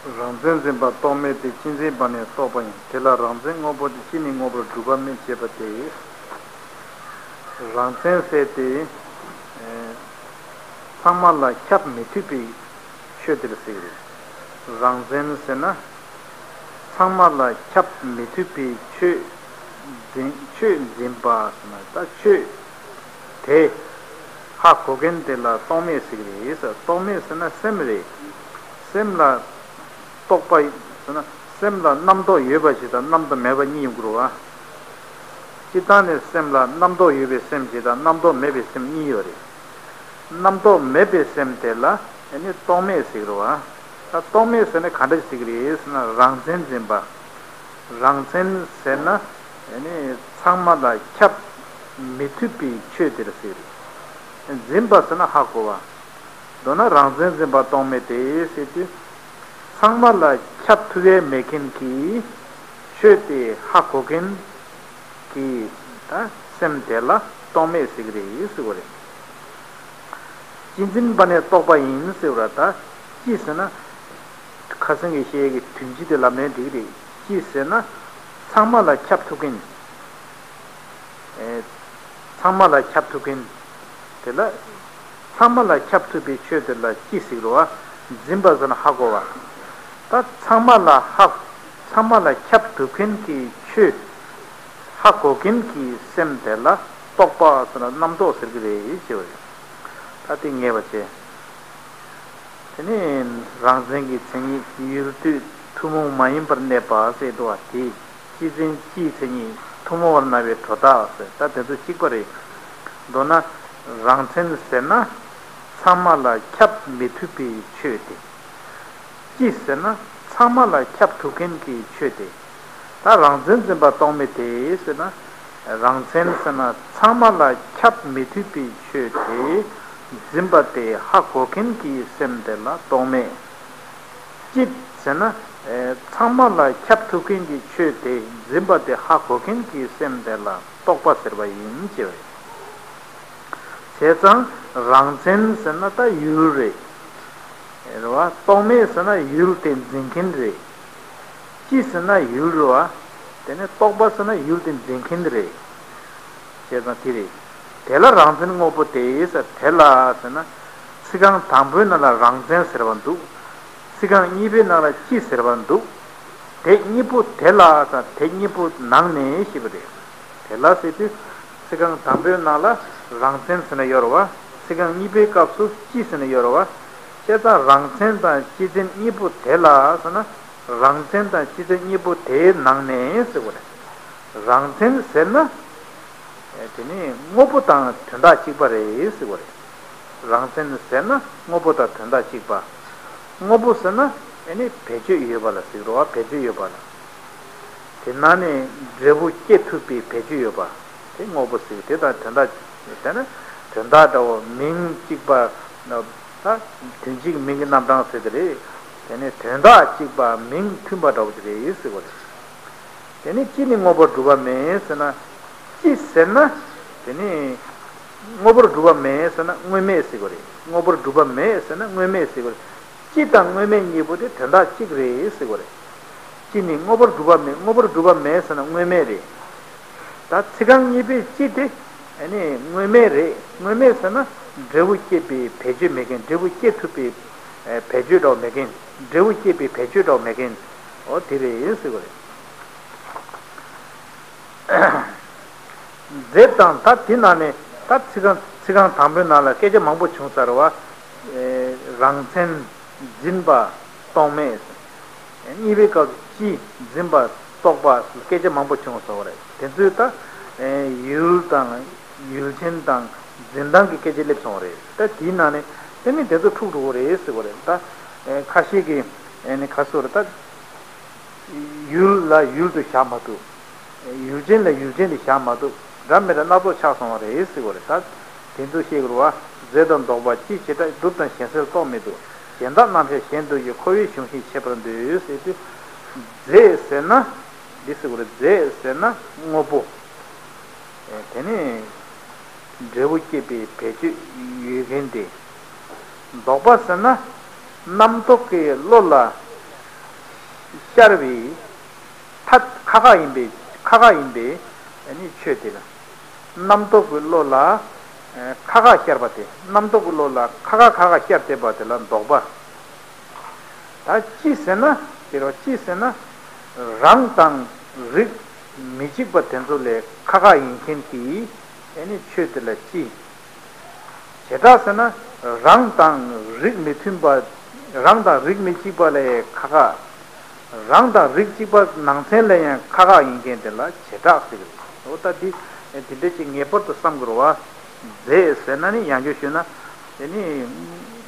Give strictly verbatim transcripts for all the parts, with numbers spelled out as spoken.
རང་མཚན་འཛིན་པ་རྟོག་མེད་དེ། སྤྱི་འཛིན་པ་ནི་རྟོག་པ་ཡིན། དེ་ལ་རང་མཚན་དངོས་པོ་སྟེ། སྤྱི་ནི་དངོས་པོར་གྲུབ་པ་མེད་ཅེས་པ་སྟེ། རང་མཚན་ཟེར་དེ། ཚང་མ་ལ་ཁྱབ་མི་ཐུབ་པའི་ཆོས་དེ་ལ་ཟེར་གྱི་རེད། རང་མཚན་ཟེར་ན། ཚང་མ་ལ་ཁྱབ་མི་ཐུབ་པའི་ཆོས་འཛིན། ཆོས་འཛིན་པ་ཟེར་ན་ད་ཆོས་དེ་ཧ་གོ་མཁན་དེ་ལ་རྟོག་མེད་ཟེར་གྱི་རེད་ཟེར། རྟོག་མེད་ཟེར་ན་སེམས་རེད། སེམས་ལ་རྟོག་པ་ཟེར་ན་སེམས་ལ་རྣམ་རྟོག་ཡོད་པ་ཞིག་དང་རྣམ་རྟོག་མེད་པ་གཉིས་ཡོང་གི་རེད་བ། སྤྱིར་བཏང་ནས་སེམས་ལ་རྣམ་རྟོག་ཡོད་པའི་སེམས་ཤིག་དང་རྣམ་རྟོག་མེད་པའི་སེམས་གཉིས་ཡོད་རེད། རྣམ་རྟོག་མེད་པའི་སེམས་དེ་ལ་ཨ་ནི་རྟོག་མེད་ཟེར་གྱི་རེད་བ། ད་རྟོག་མེད་ཟེར་ན་ག་འདྲ་ཞིག་ཟེར་གྱི་རེད་ཟེར་ན། རང་མཚན་འཛིན་པ། རང་མཚན་ཟེར་ན་ཨ་ནི་ཚང་མ་ལ་ཁྱབ་མི་ཐུབ་པའི་ཆོས་དེ་ལ་ཟེར་གྱི་རེད། འཛིན་པ་ཟེར་ན་ཧ་གོ་བ། མདོར་ན་རང་མཚན་འཛིན་པ་རྟོག་མེད་དེ་ཟེར་དུས། ཚང་མ་ལ་ཁྱབ་ཐུབ་ཡས་མེད་མཁན་གྱི་ཆོས་དེ་ཧ་གོ་མཁན་གྱི་ད་སེམས་དེ་ལ་རྟོག་མེད་ཟེར་གྱི་རེད་ཟེར་བ་རེད། སྤྱི་འཛིན་པ་ནི་རྟོག་པ་ཡིན་ཟེར་བ་ད། སྤྱི་ཟེར་ན། ཁ་སང་གི་བཤད་ཀྱི་དོན་སྤྱི་དེ་ལབ་ནའི་འགྲིག་གི་རེད། སྤྱི་ཟེར་ན། ཚང་མ་ལ་ཁྱབ་ཐུབ་མཁན། ཨེ། ཚང་མ་ལ་ཁྱབ་ཐུབ་མཁན། དེ་ལ། ཚང་མ་ལ་ཁྱབ་ཐུབ་པའི་ཆོས་དེ་ལ་སྤྱི་ཟེར་རོ། འཛིན་པ་ཟེར་ན་ཧ་གོ་བ། ད་ཚང་མ་ལ་ཧ། ཚང་མ་ལ་ཁྱབ་ཐུབ་མཁན་གྱི་ཆོས་ཧ་གོ་མཁན་གྱི་སེམས་དེ་ལ་རྟོག་པ་ཟེར་ན་རྣམ་རྟོག་ཟེར་གྱི་རེད་ཅེས་པ་རེད། ད་དེ་ངེས་པ་བྱས། དེ་ནས་རང་མཚན་གྱི་མཚན་ཉིད་ཡུལ་དུས་ཐུན་མོང་མ་ཡིན་པར་གནས་པ་ཟེར་འདུག་བ། དེ་སྤྱི་མཚན་སྤྱིའི་མཚན་ཉིད་ཐུན་མོང་བར་སྣང་བའི་སྒྲོ་བཏགས་ཟེར། ད་དེ་ཚོ་གཅིག་པ་རེད། མདོར་ན་རང་མཚན་ཟེར་ན་ཚང་མ་ལ་ཁྱབ་མི་ཐུབ་པའི་ཆོས་དེ། སྤྱི་ཟེར་ན་ཚང་མ་ལ་ཁྱབ་ཐུབ་མཁན་གྱི་ཆོས་དེ། ད་རང་མཚན་འཛིན་པ་རྟོག་མེད་དེ་ཟེར་ན། རང་མཚན་ཟེར་ན་ཚང་མ་ལ་ཁྱབ་མི་ཐུབ་པའི་ཆོས་དེ་འཛིན་པ་དེ་ཧ་གོ་མཁན་གྱི་སེམས་དེ་ལ་རྟོག་མེད། སྤྱི་ཟེར་ན། ཚང་མ་ལ་ཁྱབ་ཐུབ་མཁན་གྱི་ཆོས་དེ་འཛིན་པ་དེ་ཧ་གོ་མཁན་གྱི་སེམས་དེ་ལ་རྟོག་པ་ཟེར་བ་ཡིན་ཅེས་པ་རེད། བྱས་ཙང་རང་མཚན་ཟེར་ན་ད་ཡུལ་རེད། རེད་བ། རྟོག་མེད་ཟེར་ན་ཡུལ་དེ་འཛིན་མཁན་རེད། སྤྱི་ཟེར་ན་ཡུལ་རེད་བ། དེ་ནས་རྟོག་པ་ཟེར་ན་ཡུལ་དེ་འཛིན་མཁན་རེད། བྱས་ཙང་དེ་རེད། དེ་ལ་རང་མཚན་དངོས་པོ་སྟེ་ཟེར། དེ་ལ་ཟེར་ན། ཚིག་རྐང་དང་པོའི་ནང་ལ་རང་མཚན་ཟེར་བ་འདུག་ཚིག་རྐང་གཉིས་པའི་ནང་ལ་སྤྱི་ཟེར་བ་འདུག་དེ་གཉིས་པོ་དེ་ལ་ཟེར། དེ་གཉིས་པོ་ནང་ནས་ཞེས་པ་རེད། དེ་ལ་ཟེར་དུས། ཚིག་རྐང་དང་པོའི་ནང་ལ་རང་མཚན་ཟེར་ནས་ཡོད་རེད་བ། ཚིག་རྐང་གཉིས་པའི་སྐབས་སུ་སྤྱི་ཟེར་ནས་ཡོད་རེད་བ། བྱས་ཙང་རང་མཚན་དང་སྤྱི་མཚན་གཉིས་པོ་དེ་ལ་ཟེར་ན། རང་མཚན་དང་སྤྱི་མཚན་གཉིས་པོ་དེའི་ནང་ནས་ཟེར་བ་རེད། རང་མཚན་ཟེར་ན། དེ་ནི་དངོས་པོ་དང་དོན་དག་གཅིག་པ་རེད་ཟེར་བ་རེད། རང་མཚན་ཟེར་ན་དངོས་པོ་དང་དོན་དག་གཅིག་པ། དངོས་པོ་ཟེར་ན་ཨ་ནི་བེད་སྤྱོད་ཡོད་པ་ལ་ཟེར་རོ། བེད་སྤྱོད་ཡོད་པ་ལ། དེ་ནང་ནས་འབྲས་བུ་སྐྱེ་ཐུབ་པའི་བེད་སྤྱོད་ཡོད་པ། དེ་དངོས་པོ་ཟེར། དེ་དང་དོན་དག་དེ་ནི་དོན་དག་འདྲ་བོ་མིང་གཅིག་པ། ད་དོན་གཅིག་མིང་གི་རྣམ་གྲངས་ཟེར་དེ་རེད། དེ་ནི་དོན་དག་གཅིག་པ་མིང་མཐུན་པ་འདྲ་བོ་དེ་རེད་ཟེར་བ་རེད། དེ་ནི་སྤྱི་ནི་དངོས་པོར་གྲུབ་པ་མེད་ཟེར་ན། སྤྱི་ཟེར་ན། དེ་ནི་དངོས་པོར་གྲུབ་པ་མེད་ཟེར་ན་དངོས་མེད་ཟེར་དགོས་རེད། དངོས་པོར་གྲུབ་པ་མེད་ཟེར་ན་དངོས་མེད་ཟེར་དགོས་རེད། སྤྱི་དང་དངོས་མེད་གཉིས་པོ་དེ་དོན་དག་གཅིག་རེད་ཟེར་དགོས་རེད། སྤྱི་ནི་དངོས་པོར་གྲུབ་པ་མེད། དངོས་པོར་གྲུབ་པ་མེད་ཟེར་ན་དངོས་མེད་རེད། ད་ཚིག་རྐང་གཉིས་པའི་སྤྱི་དེ་ཨ་ནི་དངོས་མེད་རེད། དངོས་མེད་ཟེར་ན་འབྲས་བུ་སྐྱེད་པའི་བེད་སྤྱོད་མེད་མཁན། འབྲས་བུ་སྐྱེད་ཐུབ་པའི་བེད་སྤྱོད་འདྲ་བོ་མེད་མཁན། འབྲས་བུ་སྐྱེད་པའི་བེད་སྤྱོད་འདྲ་བོ་མེད་མཁན། འོ་དེ་རེད་ཟེར་དགོས་རེད། རྫས་དང་། ད་དེ་ནང་ནས་ད་ཚིག་རྐང་ཚིག་རྐང་དང་པོའི་ནང་ལ་སྐད་ཆ་མང་པོ་བྱུང་ཚར་བ། ཨེ། རང་མཚན་འཛིན་པ་རྟོག་མེད། གཉིས་པའི་སྐབས་སུ་སྤྱི་འཛིན་པ་རྟོག་པ་སྐད་ཆ་མང་པོ་བྱུང་སོང་བ་རེད། དེ་ཚོས་ད་ཨེ་ཡུལ་དང་ཡུལ་ཅན་དང་འཛིན་སྟངས་ཀྱི་སྐད་ཆ་སླེབས་སོང་བ་རེད། ད་དེའི་ནང་ནས་དེ་ནི་དེ་ཚོ་འཁྲུག་འགྲོ་གི་རེད་ཟེར་བ་རེད། ད་ཨེ་ཁ་ཤས་ཀྱིས་ཨེ་ནི་ག་ཟེར་ད། ཡུལ་ལ་ཡུལ་དུ་བཞག་མ་ཐུབ། ཡུལ་ཅན་ལ་ཡུལ་ཅན་དུ་བཞག་མ་ཐུབ། འདྲ་མི་འདྲ་སྣ་ཚོགས་ཆགས་སོང་བ་རེད་ཟེར་བ་རེད། ད་དེ་ཚོ་བཤད་དགོས་རེད་བ། རྫས་དང་ལྡོག་པ་སྤྱི་བྱེ་བྲག་གྲུབ་དང་གཞན་སེལ་རྟོག་མེད་དུ། གཞན་དག་རྣམ་གཞག་གཞན་དུ་གྱུར། ཁོ་བོའི་གཞུང་བཞིན་ཤེས་པར་འདོད་ཟེར་དུས། རྫས་ཟེར་ན། འདི་ཟེར་དགོས་རེད། རྫས་ཟེར་ན་དངོས་པོ། དེ་ནས་འབྲས་བུ་སྐྱེད་པའི་བེད་སྤྱོད་ཡོད་མཁན་དེ། ལྡོག་པ་ཟེར་ན་རྣམ་རྟོག་གི་བློ་ལ་ ཤར་བའི་མཐའ་ཁ་ཁ་ཡིན་པའི་ཁ་ཁ་ཡིན་པའི་ཨ་ནི་ཆོས་དེ་ལ། རྣམ་རྟོག་གི་བློ་ལ་ཁ་ཁ་ཤར་བ་དེ། རྣམ་རྟོག་གི་བློ་ལ་ཁ་ཁ་ཁ་ཁ་ཤར་བསྡད་པ་དེ་ལ་ལྡོག་པ། ད་ཅི་ཟེར་ན། དེ་རུ་ཅི་ཟེར་ན། རང་དང་རིགས་མི་གཅིག་པ་དེ་ཚོ་ལས་ཁ་ཁ་ཡིན་མཁན་གྱི་ཨ་ནི་ཆོས་དེ་ལ་ཅི། བྱེ་བྲག་ཟེར་ན། རང་དང་རིགས་མི་མཐུན་པ། རང་དང་རིགས་མི་གཅིག་པ་ལས་ཁ་ཁ། རང་དང་རིགས་གཅིག་པ་ནང་ཚན་ལ་ཡང་ཁ་ཁ་ཡིན་མཁན་དེ་ལ་བྱེ་བྲག་ཟེར་གི་རེད། འོ་ད་འདི་དེ་འདྲ་ཅིག་ངེས་པར་དུ་བསམ་དགོས་རེད་བ། རྫས་ཟེར་ན་ནི་ཡང་བསྐྱར་ཞུས་ན། དེ་ནི་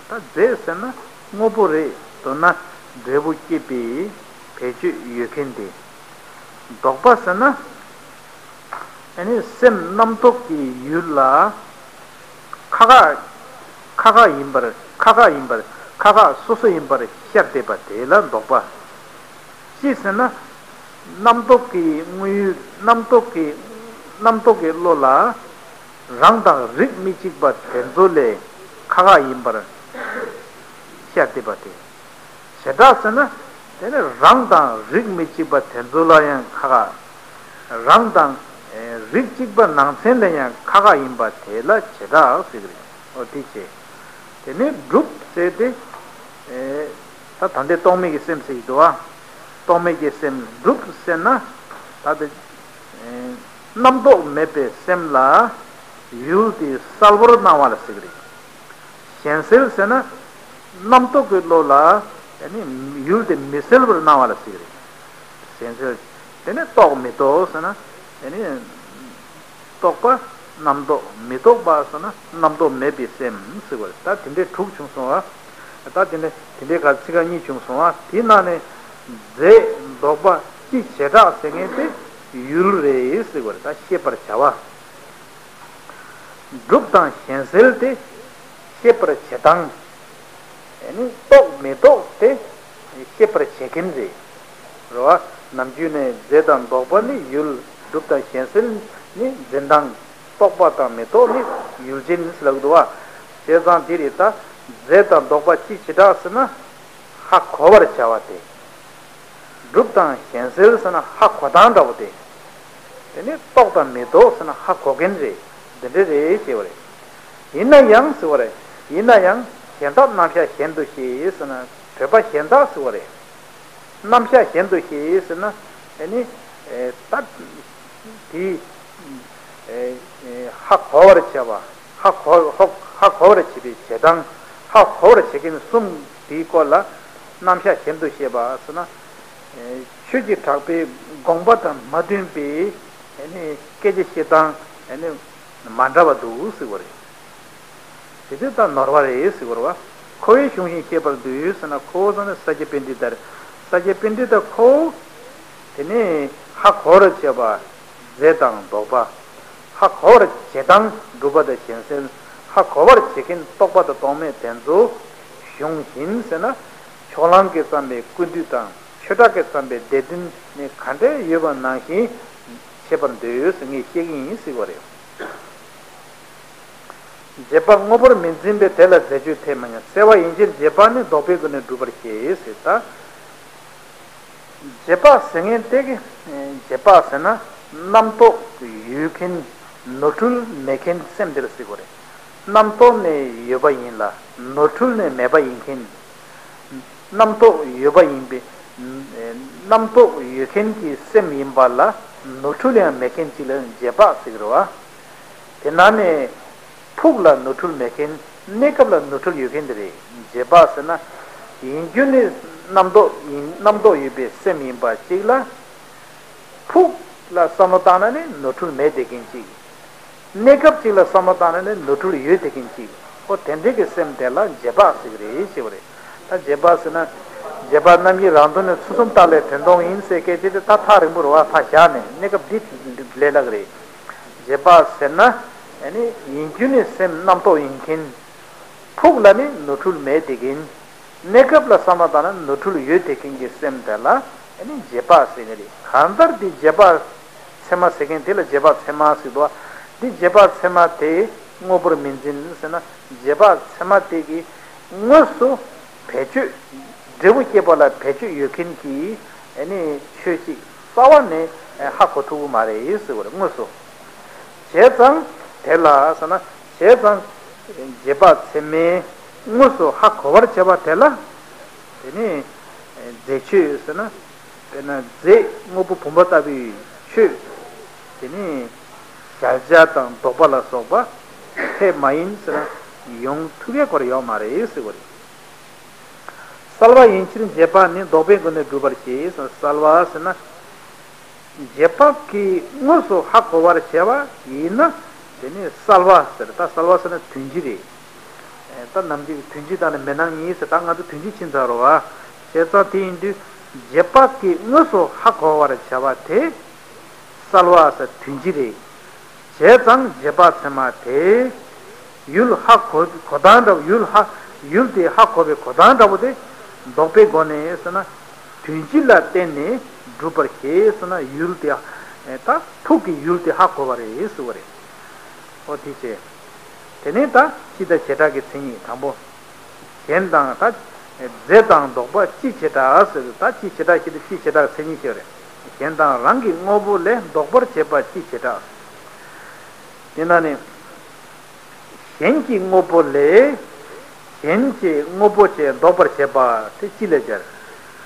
ད་རྫས་ཟེར་ན་དངོས་པོ་རེད། མདོར་ན་འབྲས་བུ་སྐྱེད་པའི་བེད་སྤྱོད་ཡོད་མཁན་དེ། ལྡོག་པ་ཟེར་ན། ཨ་ནི་སེམས་རྣམ་རྟོག་གི་ཡུལ་ལ་ཁ་ཁ། ཁ་ཁ་ཡིན་པར། ཁ་ཁ་ཡིན་པར། ཁ་ཁ་སོ་སོ་ཡིན་པར་ཤར་བསྡད་པ་དེ་ལ་ལྡོག་པ། ཅི་ཟེར་ན། རྣམ་རྟོག་གི་དངོས་ཡུལ། རྣམ་རྟོག་གི། རྣམ་རྟོག་གི་བློ་ལ་རང་དང་རིགས་མི་གཅིག་པ་དེ་ཚོ་ལས་ཁ་ཁ་ཡིན་པར་ཤར་བསྡད་པ་དེ། བྱེ་བྲག་ཟེར་ན། དེ་ནི་རང་དང་རིགས་མི་གཅིག་པ་དེ་ཚོ་ལ་ཡང་ཁ་ཁ། རང་དང་། ཨེ། རིགས་གཅིག་པ་ནང་ཚན་ལ་ཡང་ཁ་ཁ་ཡིན་པ་དེ་ལ་བྱེ་བྲག་ཟེར་གི་རེད། འོ་དེ་བྱས། དེ་ནས་སྒྲུབ་ཟེར་ཏེ། ཨེ། ད་ད་ལྟའི་རྟོག་མེད་ཀྱི་སེམས་ཟེར་གྱི་འདུག་བ། རྟོག་མེད་ཀྱི་སེམས་སྒྲུབ་ཟེར་ན། ད་དེ། ཨེ། རྣམ་རྟོག་མེད་པའི་སེམས་ལ་ཡུལ་དེ་གསལ་བོར་སྣང་བ་ལ་ཟེར་གི་རེད། གཞན་སེལ་ཟེར་ན། རྣམ་རྟོག་གི་བློ་ལ་ཨ་ནི་ཡུལ་དེ་མི་གསལ་བར་སྣང་བ་ལ་ཟེར་གི་རེད། གཞན་སེལ། དེ་ནས་རྟོག་མི་རྟོག་ཟེར་ན། ཨ་ནི་རྟོག་པ་རྣམ་རྟོག་མི་རྟོག་པ་ཟེར་ན་རྣམ་རྟོག་མེད་པའི་སེམས་ཟེར་བ་རེད། ད་དེ་འདྲའི་དྲུག་བྱུང་སོང་བ། ད་དེ་འདྲ་དེ་འདྲའི་ག་ཚིག་ཁ་གཉིས་བྱུང་སོང་བ། དེའི་ནང་ནས་རྫས་ལྡོག་པ་སྤྱི་བྱེ་བྲག་ཟེར་མཁན་དེ་ཡུལ་རེད་ཟེར་བ་རེད། ད་ཤེས་པར་བྱ་བ། སྒྲུབ་དང་གཞན་སེལ་ཏེ། ཤེས་པར་བྱེད་སྟངས། ཨ་ནི་རྟོག་མི་རྟོག་དེ་ཤེས་པར་བྱེད་མཁན་རེད། རེད་བ། ནམ་རྒྱུན་ནས་རྫས་དང་ལྡོག་པ་ནི་ཡུལ། སྒྲུབ་དང་གཞན་སེལ་ནི་འཛིན་སྟངས། རྟོག་པ་དང་མི་རྟོག་ནི་ཡུལ་ཅན་ཟེར་ལབ་འདུག་བ། བྱས་ཙང་དེ་རེད། ད་རྫས་དང་ལྡོག་པ་སྤྱི་བྱེ་བྲག་ཟེར་ན། ཧ་གོ་བར་བྱ་བ་སྟེ། སྒྲུབ་དང་གཞན་སེལ་ཟེར་ན་ཧ་གོ་སྟངས་འདྲ་བོ་སྟེ། དེ་ནི་རྟོག་དང་མི་རྟོག་ཟེར་ན་ཧ་གོ་མཁན་རེད། འདི་འདྲ་རེད་ཅེས་པ་རེད། ཡིན་ན་ཡང་ཟེར་བ་རེད། ཡིན་ན་ཡང་གཞན་དག་རྣམ་གཞག་གཞན་དུ་ཤེས་ཟེར་ན། བོད་པ་གཞན་དག་ཟེར་བ་རེད། རྣམ་གཞག་གཞན་དུ་ཤེས་ཟེར་ན། ཨ་ནི། ཨེ། ད། དེ། ཨེ། ཨེ། ཧ་གོ་བར་བྱ་བ། ཧ་གོ། ཧ་གོ་བར་བྱེད་པའི་བྱེད་སྟངས། ཧ་གོ་བར་བྱེད་མཁན་གསུམ་དེའི་སྐོར་ལ་རྣམ་གཞག་གཞན་དུ་ཤེས་པ་ཟེར་ན། ཨེ། ཆོས་ཀྱི་གྲགས་པའི་དགོངས་པ་དང་མ་མཐུན་པའི། ཨ་ནི་སྐད་ཆ་བཤད་སྟངས། ཨ་ནི་མ་འདྲ་བ་འདུག་ཟེར་བ་རེད། དེ་ཚོ་ད་ནོར་བ་རེད་ཟེར་བ་རེད་བ། ཁོ་བོའི་གཞུང་བཞིན་ཤེས་པར་འདོད་ཟེར་ན། ཁོ་བོ་ཟེར་ན་ས་སྐྱ་པཎྜི་ཏ་རེད། ས་སྐྱ་པཎྜི་ཏ་ཁོ་བོ། དེ་ནས་ཧ་གོ་བར་བྱེད་པ། རྫས་དང་ལྡོག་པ། ཧ་གོ་བར་བྱེད་སྟངས། སྒྲུབ་པ་དང་གཞན་སེལ། ཧ་གོ་བར་བྱེད་མཁན་རྟོག་པ་དང་རྟོག་མེད་དེ་ཚོ་གཞུང་བཞིན་ཟེར་ན། ཕྱོགས་གླང་གིས་བརྩམས་པའི་ཀུན་བཏུས་དང་ཆོས་གྲགས་ཀྱིས་བརྩམས་པའི་སྡེ་བདུན་ནི་ག་འདྲ་ཡོད་པ་ནང་བཞིན་ཤེས་པར་འདོད་ཟེར་ངས་བཤད་ཀྱི་ཡིན་ཟེར་བ་རེད། རྗེས་དཔག་དངོས་པོར་མི་འཛིན་པས་དེ་ལ་རྫས་ཆོས་ཐེ་མི་ཉན། གསལ་བ་ཡན་ཆད་རྗེས་དཔག་ནི་ལྡོག་པའི་སྒོ་ནས་སྒྲུབ་པར་བཤད་ཟེར། ད་རྗེས་དཔག་ཟེར་མཁན་དེ་གི། རྗེས་དཔག་ཟེར་ན་རྣམ་རྟོག་ཡོད་མཁན། ནོར་འཁྲུལ་མེད་མཁན་སེམས་དེ་ལ་ཟེར་དགོས་རེད། རྣམ་རྟོག་ནི་ཡོད་པ་ཡིན་ལ་ནོར་འཁྲུལ་ནི་མེད་པ་ཡིན་མཁན། རྣམ་རྟོག་ཡོད་པ་ཡིན་པའི། རྣམ་རྟོག་ཡོད་མཁན་གྱི་སེམས་ཡིན་པ་ལ་ནོར་འཁྲུལ་ཡང་མེད་མཁན་ཅིག་ལ་རྗེས་དཔག་ཟེར་གི་རེད་བ། དེ་ནང་ནས་ཕུགས་ལ་ནོར་འཁྲུལ་མེད་མཁན། གནས་སྐབས་ལ་ནོར་འཁྲུལ་ཡོད་མཁན་དེ་རེད། རྗེས་དཔག་ཟེར་ན། ཡིན་རྒྱུ་ནི་རྣམ་རྟོག་ཡིན། རྣམ་རྟོག་ཡོད་པའི་སེམས་ཡིན་པ་གཅིག་ལ། ཕུགས་ལ་བསམ་བློ་བཏང་ན་ནི་ནོར་འཁྲུལ་མེད་བསྡད་མཁན་གཅིག་གནས་སྐབས་གཅིག་ལ་བསམ་བློ་བཏང་ན་ནི་ནོར་འཁྲུལ་ཡོད་བསྡད་མཁན་གཅིག་ཨོ་དེ་འདྲའི་གི་སེམས་དེ་ལ་རྗེས་དཔག་ཟེར་གི་རེད་ཅེས་པ་རེད། ད་རྗེས་དཔག་ཟེར་ན། རྗེས་དཔག་རྣམ་གཉིས་རང་དོན་ནི་ཚུལ་གསུམ་རྟགས་ལས་དོན་སྟོང་ཡིན་ཟེར་སྐད་ཆ་དེ་ད་ཐག་རིང་པོ་རེད་བ། ཐག་བཞག་ནས་གནས་སྐབས་འདི་ལས་སླ་གི་རེད། རྗེས་དཔག་ཟེར་ན། ཨ་ནི་ཡིན་རྒྱུ་ནི་སེམས་རྣམ་རྟོག་ཡིན་མཁན། ཕུགས་ལ་ནི་ནོར་འཁྲུལ་མེད་བསྡད་མཁན། གནས་སྐབས་ལ་བསམ་བློ་བཏང་ན་ནོར་འཁྲུལ་ཡོད་བསྡད་མཁན་གྱི་སེམས་དེ་ལ་ཨ་ནི་རྗེས་དཔག་ཟེར་གི་རེད། གང་ལྟར་འདི་རྗེས་དཔག་ཚད་མ་ཟེར་མཁན་དེ་ལ་རྗེས་དཔག་ཚད་མ་ཟེར་འདུག་འདི་རྗེས་དཔག་ཚད་མ་དེ་དངོས་པོར་མི་འཛིན་ཟེར་ན། རྗེས་དཔག་ཚད་མ་དེ་གི་དངོས་སུ་བེད་སྤྱོད། འབྲས་བུ་སྐྱེད་པ་ལ་བེད་སྤྱོད་ཡོད་མཁན་གྱི་ ཨ་ནི་ཆོས་གཅིག་རྩ་བ་ནས་ཧ་གོ་ཐུབ་ཀྱི་མ་རེད་ཟེར་བ་རེད་དངོས་སུ། བྱས་ཙང་དེ་ལ་ཟེར་ན། བྱས་ཙང་རྗེས་དཔག་ཚད་མས་དངོས་སུ་ཧ་གོ་བར་བྱ་བ་དེ་ལ། དེ་ནི་རྫས་ཆོས་ཟེར་ན། དཔེར་ན་རྫས་དངོས་པོ་བུམ་པ་ལྟ་བུའི་ཆོས། དེ་ནི་གཞལ་བྱ་དང་ལྡོག་པ་ལ་སོགས་པ་ཚད་མ་ཡིན་ཟེར་ན་ཡོང་ཐུབ་ཡ་སྐོར་ཡོད་མ་རེད་ཟེར་བ་རེད། གསལ་བ་ཡིན་ཕྱིར་རྗེས་དཔག་ནི། ལྡོག་པའི་སྒོ་ནས་སྒྲུབ་པར་བྱེད། གསལ་བ་ཟེར་ན། རྗེས་དཔག་གིས་དངོས་སུ་ཧ་གོ་བར་བྱ་བ་ཡིན་ན། དེ་ནི་གསལ་བ་ཟེར། ད་གསལ་བ་ཟེར་ན་དོན་སྤྱི་རེད། ད་ནམ་རྒྱུན་གྱི་དོན་སྤྱི་དང་ནི་མེད་སྣང་གཉིས་ཟེར། ད་ང་ཚོ་དོན་སྤྱི་ཕྱིན་ཚར་རོ། བྱས་ཙང་དེ་ཡིན་དུས་རྗེས་དཔག་གིས་དངོས་སུ་ཧ་གོ་བར་བྱ་བ་དེ་གསལ་བ་ཟེར་དོན་སྤྱི་རེད། བྱས་ཙང་རྗེས་དཔག་ཚད་མ་དེ་ཡུལ་ཧ་གོ་གོ་སྟངས་འདྲ་བོ། ཡུལ་ཧ་ཡུལ་དེ་ཧ་གོ་བའི་གོ་སྟངས་འདྲ་བོ་དེ་ལྡོག་པའི་སྒོ་ནས་ཟེར་ན། དོན་སྤྱི་ལ་བརྟེན་ནས་སྒྲུབ་པར་བྱེད་ཟེར་ན། ཡུལ་དེ་ད་ཐུག་གི་ཡུལ་དེ་ཧ་གོ་བ་རེད་ཟེར་བ་རེད། ཨོ་དེ་བྱས། དེ་ནས་ད་སྤྱི་དང་བྱེ་བྲག་གི་མཚན་ཉིད་དང་པོ། གཞན་དང་ད་རྫས་དང་ལྡོག་པ་སྤྱི་བྱེ་བྲག་ཟེར། ད་སྤྱི་བྱེ་བྲག་ཞེས་ཏེ་སྤྱི་བྱེ་བྲག་མཚན་ཉིད་བཤད་རེད། གཞན་དང་རང་གི་དངོས་པོ་ལས་ལྡོག་པར་བྱེད་པ་སྤྱི་བྱེ་བྲག། དེ་ན་ནི། གཞན་གྱི་དངོས་པོ་ལས་གཞན་གྱི་དངོས་པོ་ཅེས་ལྡོག་པར་བྱེད་པ་དེ་སྤྱི་ལ་སྦྱར།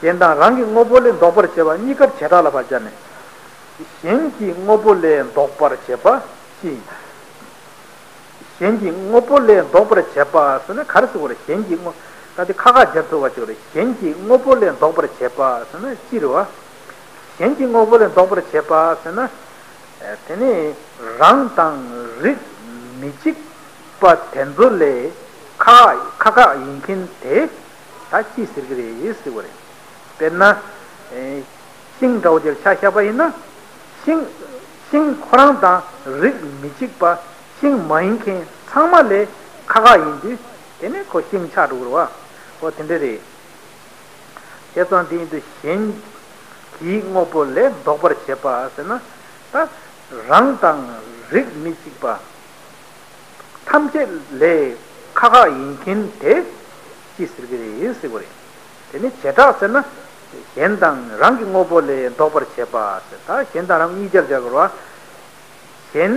གཞན་དང་རང་གི་དངོས་པོ་ལས་ལྡོག་པར་བྱེད་པ་གཉིས་ཀར་བྱེ་བྲག་ལ་ཕར་སྦྱར་ནས། གཞན་གྱི་དངོས་པོ་ལས་ལྡོག་པར་བྱེད་པ་སྤྱི། གཞན་གྱི་དངོས་པོ་ལས་ལྡོག་པར་བྱེད་པ་ཟེར་ན་ག་རེ་ཟེར་དགོས་རེད། གཞན་གྱི་དངོས། ད་དེ་ཁ་ཁ་སྦྱར་ཐུབ་པ་ཅིག་རེད། གཞན་གྱི་དངོས་པོ་ལས་ལྡོག་པར་བྱེད་པ་ཟེར་ན་སྤྱི་རེད་བ། གཞན་གྱི་དངོས་པོ་ལས་ལྡོག་པར་བྱེད་པ་ཟེར་ན། དེ་ནི་རང་དང་རིགས་མི་གཅིག་པ་དེ་ཚོ་ལས་ཁ་ཁ་ཁ་ཁ་ཡིན་མཁན་དེ་ད་སྤྱི་ཟེར་གྱི་རེད་ཟེར་བ་རེད། དཔེར་ན། ཤིང་འདྲ་བོ་ཅིག་ཆ་བཞག་པ་ཡིན་ན། ཤིང་ཤིང་ཁོ་རང་དང་རིགས་མི་གཅིག་པ་ཤིང་མ་ཡིན་མཁན་ཚང་མ་ལས་ཁ་ཁ་ཡིན་དུས་དེ་ནི་ཁོ་ཤིང་ཆགས་འགྲོ་གི་རེད་བ། ཨོ་དེ་འདྲ་རེད། བྱས་ཙང་དེ་ཡིན་དུས་གཞན་གྱི་དངོས་པོ་ལས་ལྡོག་པར་བྱེད་པ་ཟེར་ན། ད་རང་དང་རིགས་མི་གཅིག་པ་ཐམས་ཅད་ལས་ཁ་ཁ་ཡིན་མཁན་དེ་སྤྱི་ཟེར་གྱི་རེད་ཟེར་བ་རེད། དེ་ནི་བྱེ་བྲག་ཟེར་ན། གཞན་དང་རང་གི་དངོས་པོ་ལས་ལྡོག་པར་བྱེད་པ་ཟེར། ད་གཞན་དང་རང་གཉིས་ཆར་སྦྱར་དགོས་རེད་བ། གཞན་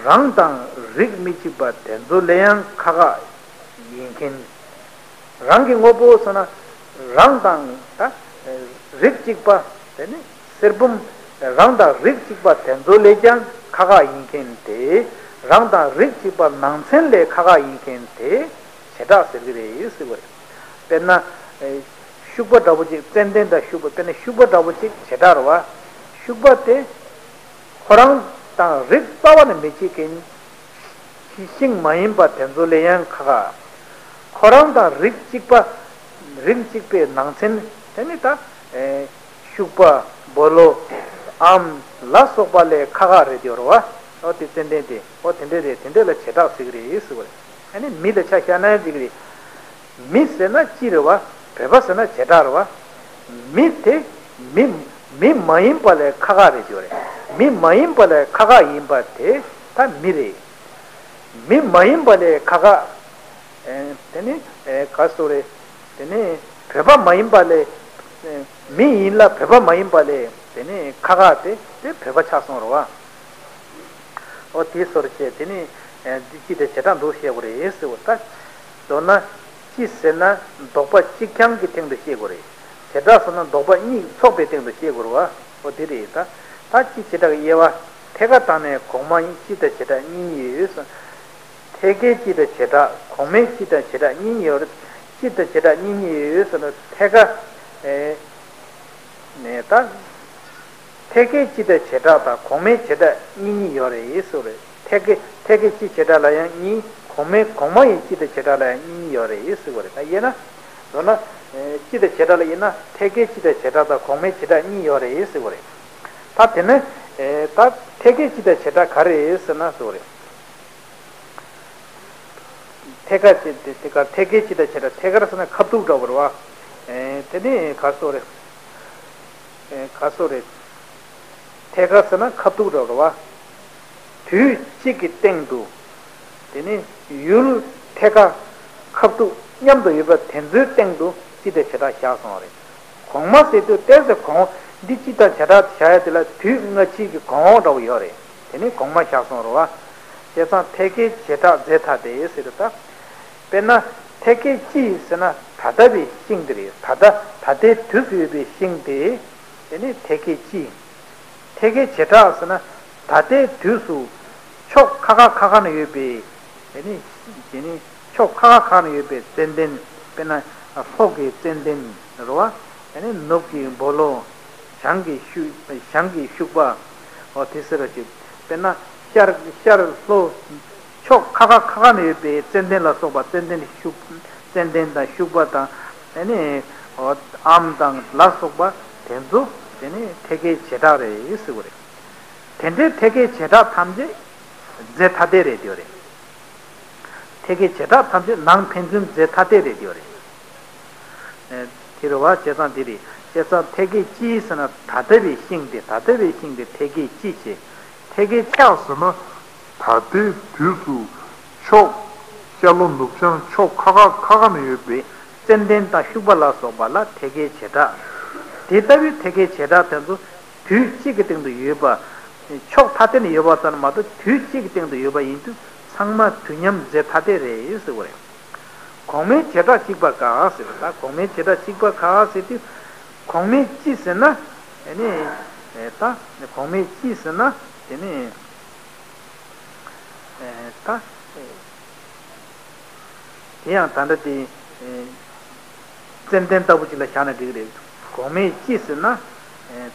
རང་དང་རིགས་མི་གཅིག་པ་དེ་ཚོ་ལས་ཡང་ཁ་ཁ་ཡིན་མཁན། རང་གི་དངོས་པོ་ཟེར་ན། རང་དང་ད་རིགས་གཅིག་པ། དེ་ནི་གསེར་བུམ། རང་དང་རིགས་གཅིག་པ་དེ་ཚོ་ལས་ཀྱང་ཁ་ཁ་ཡིན་མཁན་དེ། རང་དང་རིགས་གཅིག་པ་ནང་ཚན་ལས་ཁ་ཁ་ཡིན་མཁན་དེ་བྱེ་བྲག་ཟེར་གྱི་རེད་ཟེར་བ་རེད། དཔེར་ན། ཤུག་པ་འདྲ་བོ་ཅིག་ཙན་དན་དང་ཤུག་པ། དཔེར་ན་ཤུག་པ་འདྲ་བོ་ཅིག་བྱེ་བྲག་རེད་བ། ཤུག་པ་དེ་ཁོ་རང་དང་རིགས་རྩ་བ་ནས་མི་གཅིག་མཁན། ཤིང་མ་ཡིན་པ་དེ་ཚོ་ལས་ཡང་ཁ་ཁ། ཁོ་རང་དང་རིགས་གཅིག་པ། རིགས་གཅིག་པའི་ནང་ཚན། དེ་ནི་ད། ཨེ། ཤུག་པ། སྦོ་ལོག་ཨམ་ལ་སོགས་པ་ལས་ཁ་ཁ་རེད་ཡོད་རེད་བ། ཨོ་དེ་ཙན་དན་དེ། ཨོ་དེ་འདྲ་རེད། དེ་འདྲ་ལ་བྱེ་བྲག་ཟེར་གྱི་རེད་ཟེར་བ་རེད། ཨ་ནི་མི་ལ་ཆ་བཞག་ན་ཡང་འགྲིག་གི་རེད། མི་ཟེར་ན་སྤྱི་རེད་བ། བོད་པ་ཟེར་ན་བྱེ་བྲག་རེད་བ། མི་དེ་མི་མི་མ་ཡིན་པ་ལས་ཁ་ཁ་རེད་ཡོད་རེད། མི་མ་ཡིན་པ་ལས་ཁ་ཁ་ཡིན་པ་དེ་ད་མི་རེད། མི་མ་ཡིན་པ་ལས་ཁ་ཁ། ཨེ། དེ་ནི། ཨེ། ག་སོ་རེད། དེ་ནི་བོད་པ་མ་ཡིན་པ་ལས། ཨེ། མི་ཡིན་ལ་བོད་པ་མ་ཡིན་པ་ལས་དེ་ནི་ཁ་ཁ་དེ་དེ་བོད་པ་ཆགས་སོང་རེད་བ། ཨོ་དེ་སོར་བྱས་དེ་ནི། ཨེ། འདི་སྤྱི་དང་བྱེ་བྲག་འདུག་བཤད་དགོས་རེད་ཟེར་བ་ད། མདོར་ན། སྤྱི་ཟེར་ན་ལྡོག་པ་གཅིག་རྐྱང་གི་སྟེང་དུ་བཤད་དགོས་རེད། བྱེ་བྲག་ཟེར་ན་ལྡོག་པ་གཉིས་ཚོགས་པའི་སྟེང་དུ་བཤད་དགོས་རེད་བ། ཨོ་དེ་རེད་ད། ད་སྤྱི་བྱེ་བྲག་གི་དབྱེ་བ། ཐད་ཀར་བཏང་ནས་གོང་མ་ཡིན་སྤྱི་དང་བྱེ་བྲག་གཉིས་ཡོད་ཟེར། ཐད་ཀའི་སྤྱི་དང་བྱེ་བྲག་གོང་མའི་སྤྱི་དང་བྱེ་བྲག་གཉིས་གཉིས་ཡོད་རེད། སྤྱི་དང་བྱེ་བྲག་གཉིས་གཉིས་ཡོད་ཟེར་ན་ཐད་ཀ་ཨེ། ནས་ད། ཐད་ཀའི་སྤྱི་དང་བྱེ་བྲག་དང་གོང་མའི་བྱེ་བྲག་གཉིས་གཉིས་ཡོད་རེད་ཟེར་བ་རེད། ཐད་ཀའི་ཐད་ཀའི་སྤྱི་བྱེ་བྲག་ལ་ཡང་གཉིས། གོང་མའི་གོང་མ་ཡི་སྤྱི་དང་བྱེ་བྲག་ལ་ཡང་གཉིས་གཉིས་ཡོད་རེད་ཟེར་བ་རེད། ད་དབྱེ་ན། མདོར་ན། ཨེ། སྤྱི་དང་བྱེ་བྲག་ལ་དབྱེ་ན་ཐད་ཀའི་སྤྱི་དང་བྱེ་བྲག་དང་གོང་མའི་བྱེ་བྲག་གཉིས་ཡོད་རེད་ཟེར་བ་རེད། ད་དེ་ནས། ཨེ། ད་ཐད་ཀའི་སྤྱི་དང་བྱེ་བྲག་ག་རེ་རེད་ཟེར་ན་ཟེར་བ་རེད། ཐད་ཀ་ཅེས་དེ་དེ་ག་ཐད་ཀའི་སྤྱི་དང་བྱེ་བྲག་ཐད་ཀར་ཟེར་ན་ཁ་ཐུག་འདྲ་བོ་རེད་བ། ཨེ། དེ་ནི་ག་སོ་རེད། ཨེ། ག་སོ་རེད། ཐད་ཀར་ཟེར་ན་ཁ་ཐུག་འདྲ་བོ་རེད་བ། དུས་གཅིག་གི་སྟེང་དུ། དེ་ནི་ཡུལ་ཐད་ཀ་ཁ་ཐུག་མཉམ་དུ་ཡོད་པ་དེ་ཚོའི་སྟེང་དུ་སྤྱི་དང་བྱེ་བྲག་བཞག་སོང་བ་རེད། གོང་མ་ཟེར་དུས་ཏོག་ཙམ་གོང་འདི་སྤྱི་དང་བྱེ་བྲག་བཞག་ཡ་དེ་ལ་དུས་སྔ་ཕྱི་གི་གོང་འོག་འདྲ་བོ་ཡོད་རེད། དེ་ནི་གོང་མ་བཞག་སོང་རེད་བ། བྱས་ཙང་ཐད་ཀའི་བྱེ་བྲག་རྫས་ཐ་དད་ཟེར་ད། དཔེར་ན་ཐད་ཀའི་དཔྱིས་ཟེར་ན་ད་ལྟ་བའི་ཤིང་དེ་རེད། ད་ལྟ་ད་ལྟའི་དུས་སུ་ཡོད་པའི་ཤིང་དེ། དེ་ནི་ཐད་ཀའི་དཔྱིས། ཐད་ཀའི་བྱེ་བྲག་ཟེར་ན་ད་ལྟའི་དུས་སུ་ཕྱོགས་ཁ་ཁ་ཁ་ཁ་ན་ཡོད་པའི། དེ་ནི་དེ་ནི་ཕྱོགས་ཁ་ཁ་ཁ་ན་ཡོད་པའི་ཙན་དན། དཔེར་ན་ལྷོ་གི་ཙན་དན་རེད་བ། དེ་ནི་ནུབ་ཀྱི་སྦོ་ལོགས། བྱང་གི་ཤུག་བྱང་གི་ཤུག་པ། འོ་དེ་ཟེར་བ་ཞིག་དཔེར་ན་ཤར་ཤར་ལྷོ། ཕྱོགས་ཁ་ཁ་ཁ་ཁ་ན་ཡོད་པའི་ཙན་དན་ལ་སོགས་པ། ཙན་དན་ཤུག་ཙན་དན་དང་ཤུག་པ་དང་། དེ་ནི་འོ་ཨམ་དང་ལ་སོགས་པ་དེ་ཚོ་དེ་ནི་ཐད་ཀའི་བྱེ་བྲག་རེད་ཟེར་བ་རེད། དེ་འདྲའི་ཐད་ཀའི་བྱེ་བྲག་ཐམས་ཅད་རྫས་ཐ་དད་རེད་དེ་རེད། ཐད་ཀའི་བྱེ་བྲག་ཐམས་ཅད་ནང་ཕན་ཚུན་རྫས་ཐ་དད་རེད་དེ་རེད། ཨེ། དེ་རེད་བ། བྱས་ཙང་དེ་རེད། བྱས་ཙང་ཐད་ཀའི་དཔྱིས་ཟེར་ན་ད་ལྟ་བའི་ཤིང་དེ། ད་ལྟ་བའི་ཤིང་དེ་ཐད་ཀའི་དཔྱིས་བྱས། ཐད་ཀའི་ཆགས་ཟེར་ན་ད་ལྟའི་དུས་སུ་ཕྱོགས་ཤར་ལྷོ་ནུབ་བྱང་ཕྱོགས་ཁ་ཁ་ཁ་ཁ་ན་ཡོད་པའི་ཙན་དན་དང་ཤུག་པ་ལ་སོགས་པ་ལ་ཐད་ཀའི་བྱེ་བྲག་དེ་ལྟ་བུའི་ཐད་ཀའི་བྱེ་བྲག་དེ་ཚོ་དུས་གཅིག་གི་སྟེང་དུ་ཡོད་པ། ཕྱོགས་ཐ་དད་ནས་ཡོད་པ་ཙམ་མ་གཏོགས་དུས་གཅིག་གི་སྟེང་དུ་ཡོད་པ་ཡིན་དུས་ཚང་མ་དུས་མཉམ་རྫས་ཐ་དད་རེད་ཟེར་བ་རེད། གོང་མའི་བྱེ་བྲག་གཅིག་པ་དགག་ཟེར་བ། ད་གོང་མའི་བྱེ་བྲག་གཅིག་པ་དགག་ཟེར་དུས། གོང་མའི་དཔྱིས་ཟེར་ན། དེ་ནི་ད་གོང་མའི་དཔྱིས་ཟེར་ན་དེ་ནི་ད། དེ་ཡང་ད་ལྟ་དེ། ཙན་དན་ལྟ་བུ་ཅིག་ལ་བཞག་ན་འགྲིག་གི་རེད། གོང་མའི་དཔྱིས་ཟེར་ན།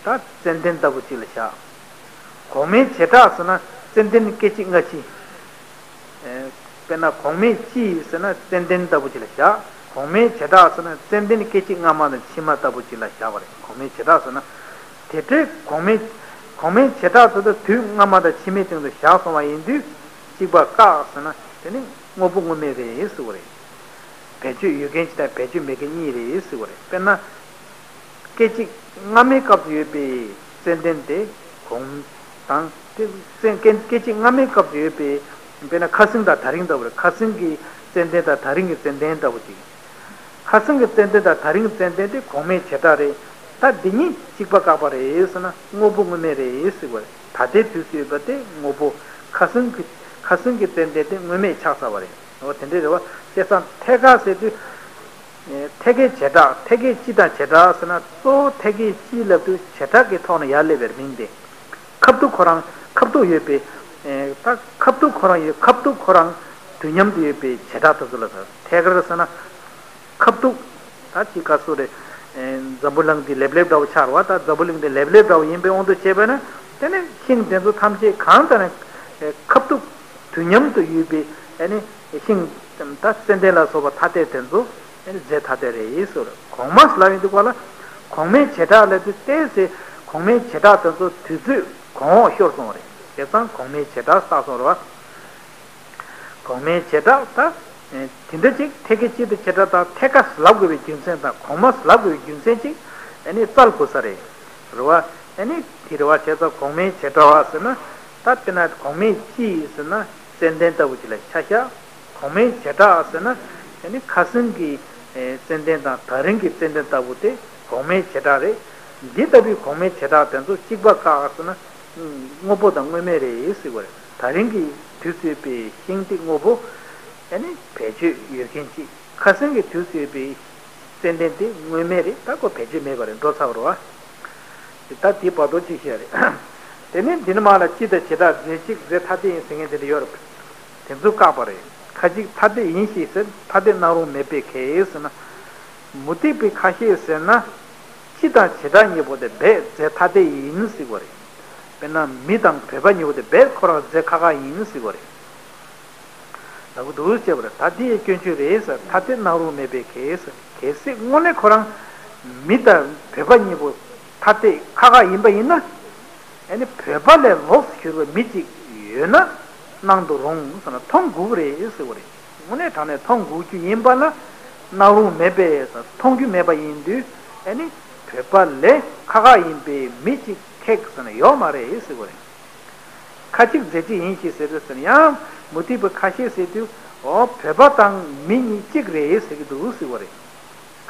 ད་ཙན་དན་ལྟ་བུ་ཅིག་ལ་བཞག་གོང་མའི་བྱེ་བྲག་ཟེར་ན་ཙན་དན་སྐད་ཅིག་སྔ་ཕྱི། དཔེར་ན་གོང་མའི་དཔྱིས་ཟེར་ན་ཙན་དན་ལྟ་བུ་ཅིག་ལ་བཞག་གོང་མའི་བྱེ་བྲག་ཟེར་ན་ཙན་དན་སྐད་ཅིག་སྔ་མ་དང་ཕྱི་མ་ལྟ་བུ་ཅིག་ལ་བཞག་པ་རེད། གོང་མའི་བྱེ་བྲག་ཟེར་ན། དེ་འདྲའི་གོང་མའི། གོང་མའི་བྱེ་བྲག་དེ་ཚོ་དུས་སྔ་མ་དང་ཕྱི་མའི་སྟེང་དུ་བཞག་སོང་བ་ཡིན་དུས། གཅིག་པ་བཀག་ཟེར་ན་དེ་ནི་དངོས་པོ་དངོས་མེད་རེད་ཟེར་བ་རེད། བེད་སྤྱོད་ཡོད་མཁན་གཅིག་དང་བེད་སྤྱོད་མེད་མཁན་གཉིས་རེད་ཟེར་བ་རེད། དཔེར་ན། སྐད་ཅིག་སྔ་མའི་སྐབས་སུ་ཡོད་པའི་ཙན་དན་དེ་གོང་དང་དེ་ཙན་སྐད་སྐད་ཅིག་སྔ་མའི་སྐབས་སུ་ཡོད་པའི། དཔེར་ན་ཁ་སང་དང་ད་རིང་ལྟ་བུ་རེད། ཁ་སང་གི་ཙན་དན་དང་ད་རིང་གི་ཙན་དན་ལྟ་བུ་ཅིག་ཁ་སང་གི་ཙན་དན་དང་ད་རིང་གི་ཙན་དན་དེ་གོང་མའི་བྱེ་བྲག་རེད། ད་འདི་གཉིས་གཅིག་པ་བཀག་པ་རེད་ཟེར་ན་དངོས་པོ་དངོས་མེད་རེད་ཟེར་བ་རེད། ད་ལྟའི་དུས་སུ་ཡོད་པ་དེ་དངོས་པོ། ཁ་སང་གི་ཁ་སང་གི་ཙན་དན་དེ་དངོས་མེད་ཆགས་ཚར་བ་རེད། འོ་དེ་འདྲ་རེད་བ། བྱས་ཙང་ཐད་ཀ་ཟེར་དུས། ཐད་ཀའི་བྱེ་བྲག་ཐད་ཀའི་དཔྱིས་དང་བྱེ་བྲག་ཟེར་ན་གཙོ་བོ་ཐད་ཀའི་དཔྱིས་ལབ་དུས་བྱེ་བྲག་གི་ཐོག་ནས་ཡར་སླེབས་པའི་མིང་དེ། ཁ་ཐུག་ཁོ་རང་ཁ་ཐུག་ཡོད་པའི། ད་ཁ་ཐུག་ཁོ་རང་ཡོད། ཁ་ཐུག་ཁོ་རང་དུས་མཉམ་དུ་ཡོད་པའི་བྱེ་བྲག་དེ་ཚོ་ལ་ཟེར། ཐད་ཀར་ཟེར་ན། ཁ་ཐུག་ད་ཅི་ག་སུ་རེད། འཛམ་བུ་གླིང་འདི་ལེབ་ལེབ་འདྲ་བོ་ཆགས་རེད་བ། ད་འཛམ་བུ་གླིང་འདི་ལེབ་ལེབ་འདྲ་བོ་ཡིན་པའི་དབང་དུ་བྱས་པ་ན། དེ་ནི་ཤིང་དེ་ཚོ་ཐམས་ཅད་གང་ལྟར་ན་ཁ་ཐུག་དུས་མཉམ་དུ་ཡོད་པའི་ཨ་ནི་ཤིང་ད་ཙན་དན་ལ་སོགས་པ་ཐ་དད་དེ་ཚོ་ཨ་ནི་རྫས་ཐ་དད་རེད་ཟེར། གོང་མ་ལབ་ཡིན་དུས་ག་ལ་གོང་མའི་བྱེ་བྲག་ལབ་དུས་ཏོག་ཙམ་གོང་མའི་བྱེ་བྲག་དེ་ཚོ་དུས་ཚོད་གོང་འོག་ཤོར་སོང་བ་རེད། བྱས་ཙང་གོང་མའི་བྱེ་བྲག་བཏགས་སོང་རེད་བ། གོང་མའི་བྱེ་བྲག་ད། དེ་འདྲ་ཅིག་ཐད་ཀའི་དཔྱིས་དང་བྱེ་བྲག་དང་ཐད་ཀ་ལབ་དགོས་པའི་རྒྱུ་མཚན་དང་གོང་མ་ལབ་དགོས་པའི་རྒྱུ་མཚན་ཅིག་ཨ་ནི་བཙལ་དགོས་ས་རེད། རེད་བ། ཨ་ནི་དེ་རེད་བ། བྱས་ཙང་གོང་མའི་བྱེ་བྲག་ཟེར་ན། ད་དཔེར་ན་གོང་མའི་དཔྱིས་ཟེར་ན་ཙན་དན་ལྟ་བུ་ཅིག་ལ་ཆ་བཞག་གོང་མའི་བྱེ་བྲག་ཟེར་ན་ཨ་ནི་ཁ་སང་གི་ཙན་དན་དང་ད་རིང་གི་ཙན་དན་ལྟ་བུ་དེ་གོང་མའི་བྱེ་བྲག་རེད། འདི་ལྟ་བུའི་གོང་མའི་བྱེ་བྲག་དེ་ཚོ་གཅིག་པ་བཀག་ཟེར་ན། དངོས་པོ་དང་དངོས་མེད་རེད་ཟེར་བ་རེད། ད་རིང་གི་དུས་སུ་ཡོད་པའི་ཤིང་དེ་དངོས་པོ། ཨ་ནི་བེད་སྤྱོད་ཡོད་མཁན་གཅིག་ཁ་སང་གི་དུས་སུ་ཡོད་པའི་ཙན་དན་དེ་དངོས་མེད་རེད། ད་ཁོ་བེད་སྤྱོད་མེད་པ་རེད། འགྲོ་ཚར་བ་རེད་བ། ད་དེ་བར་དོ་གཅིག་བཤད་རེད། དེ་ནས་འདི་ནས་མར་ལ་དཔྱིས་དང་བྱེ་བྲག་རྫས་གཅིག་རྫས་ཐ་དད་ཡིན་ཟེར་མཁན་དེ་འདྲ་ཡོད་རེད། དེ་ཚོ་བཀག་པ་རེད། ཁ་ཅིག་ཐ་དད་ཡིན་ཞེས་ཟེར། ཐ་དད་སྣང་རུང་མེད་པས་ཁས་ཟེར་ན། མུ་སྟེགས་པའི་ཁ་ཤས་ཟེར་ན། དཔྱིས་དང་བྱེ་བྲག་གཉིས་པོ་དེ་རྦད་རྫས་ཐ་དད་ཡིན་ཟེར་བ་རེད། དཔེར་ན་མི་དང་བོད་པ་གཉིས་པོ་དེ་རྦད་ཁོ་རང་རྫས་ཁ་ཁ་ཡིན་ཟེར་བ་རེད། ལབ་གི་འདུག་ཅེས་པ་རེད། ད་དེ་ཡི་སྐྱོན་བརྗོད་རེད་ཟེར། ཐ་དད་སྣང་རུང་མེད་པས་ཁས་ཟེར། གལ་སྲིད་དངོས་གནས་ཁོ་རང་མི་དང་བོད་པ་གཉིས་པོ་ཐ་དད་ཁ་ཁ་ཡིན་པ་ཡིན་ན། ཨ་ནི་བོད་པ་ལས་ལོགས་སུ་གྱུར་པའི་མི་གཅིག་ཡོད་ན་སྣང་དུ་རུང་ཟེར་ན་མཐོང་དགོས་ཀྱི་རེད་ཟེར་བ་རེད། དངོས་གནས་དྲང་གནས་མཐོང་དགོས་རྒྱུ་ཡིན་པ་ལ་སྣང་རུང་མེད་པས་ཟེར། མཐོང་རྒྱུ་མེད་པ་ཡིན་དུས་ཨ་ནི་བོད་པ་ལས་ཁ་ཁ་ཡིན་པའི་མི་གཅིག་ཁེགས་ཟེར་ན་ཡོད་མ་རེད་ཟེར་བ་རེད། ཁ་ཅིག་རྫས་གཅིག་ཡིན་ཞེས་ཟེར་དུས་ཟེར་ན་ཡང་མུ་སྟེགས་པ་ཁ་ཤས་ཟེར་དུས་ཨོ་བོད་པ་དང་མི་གཉིས་གཅིག་རེད་ཟེར་གྱི་འདུག་ཟེར་བ་རེད།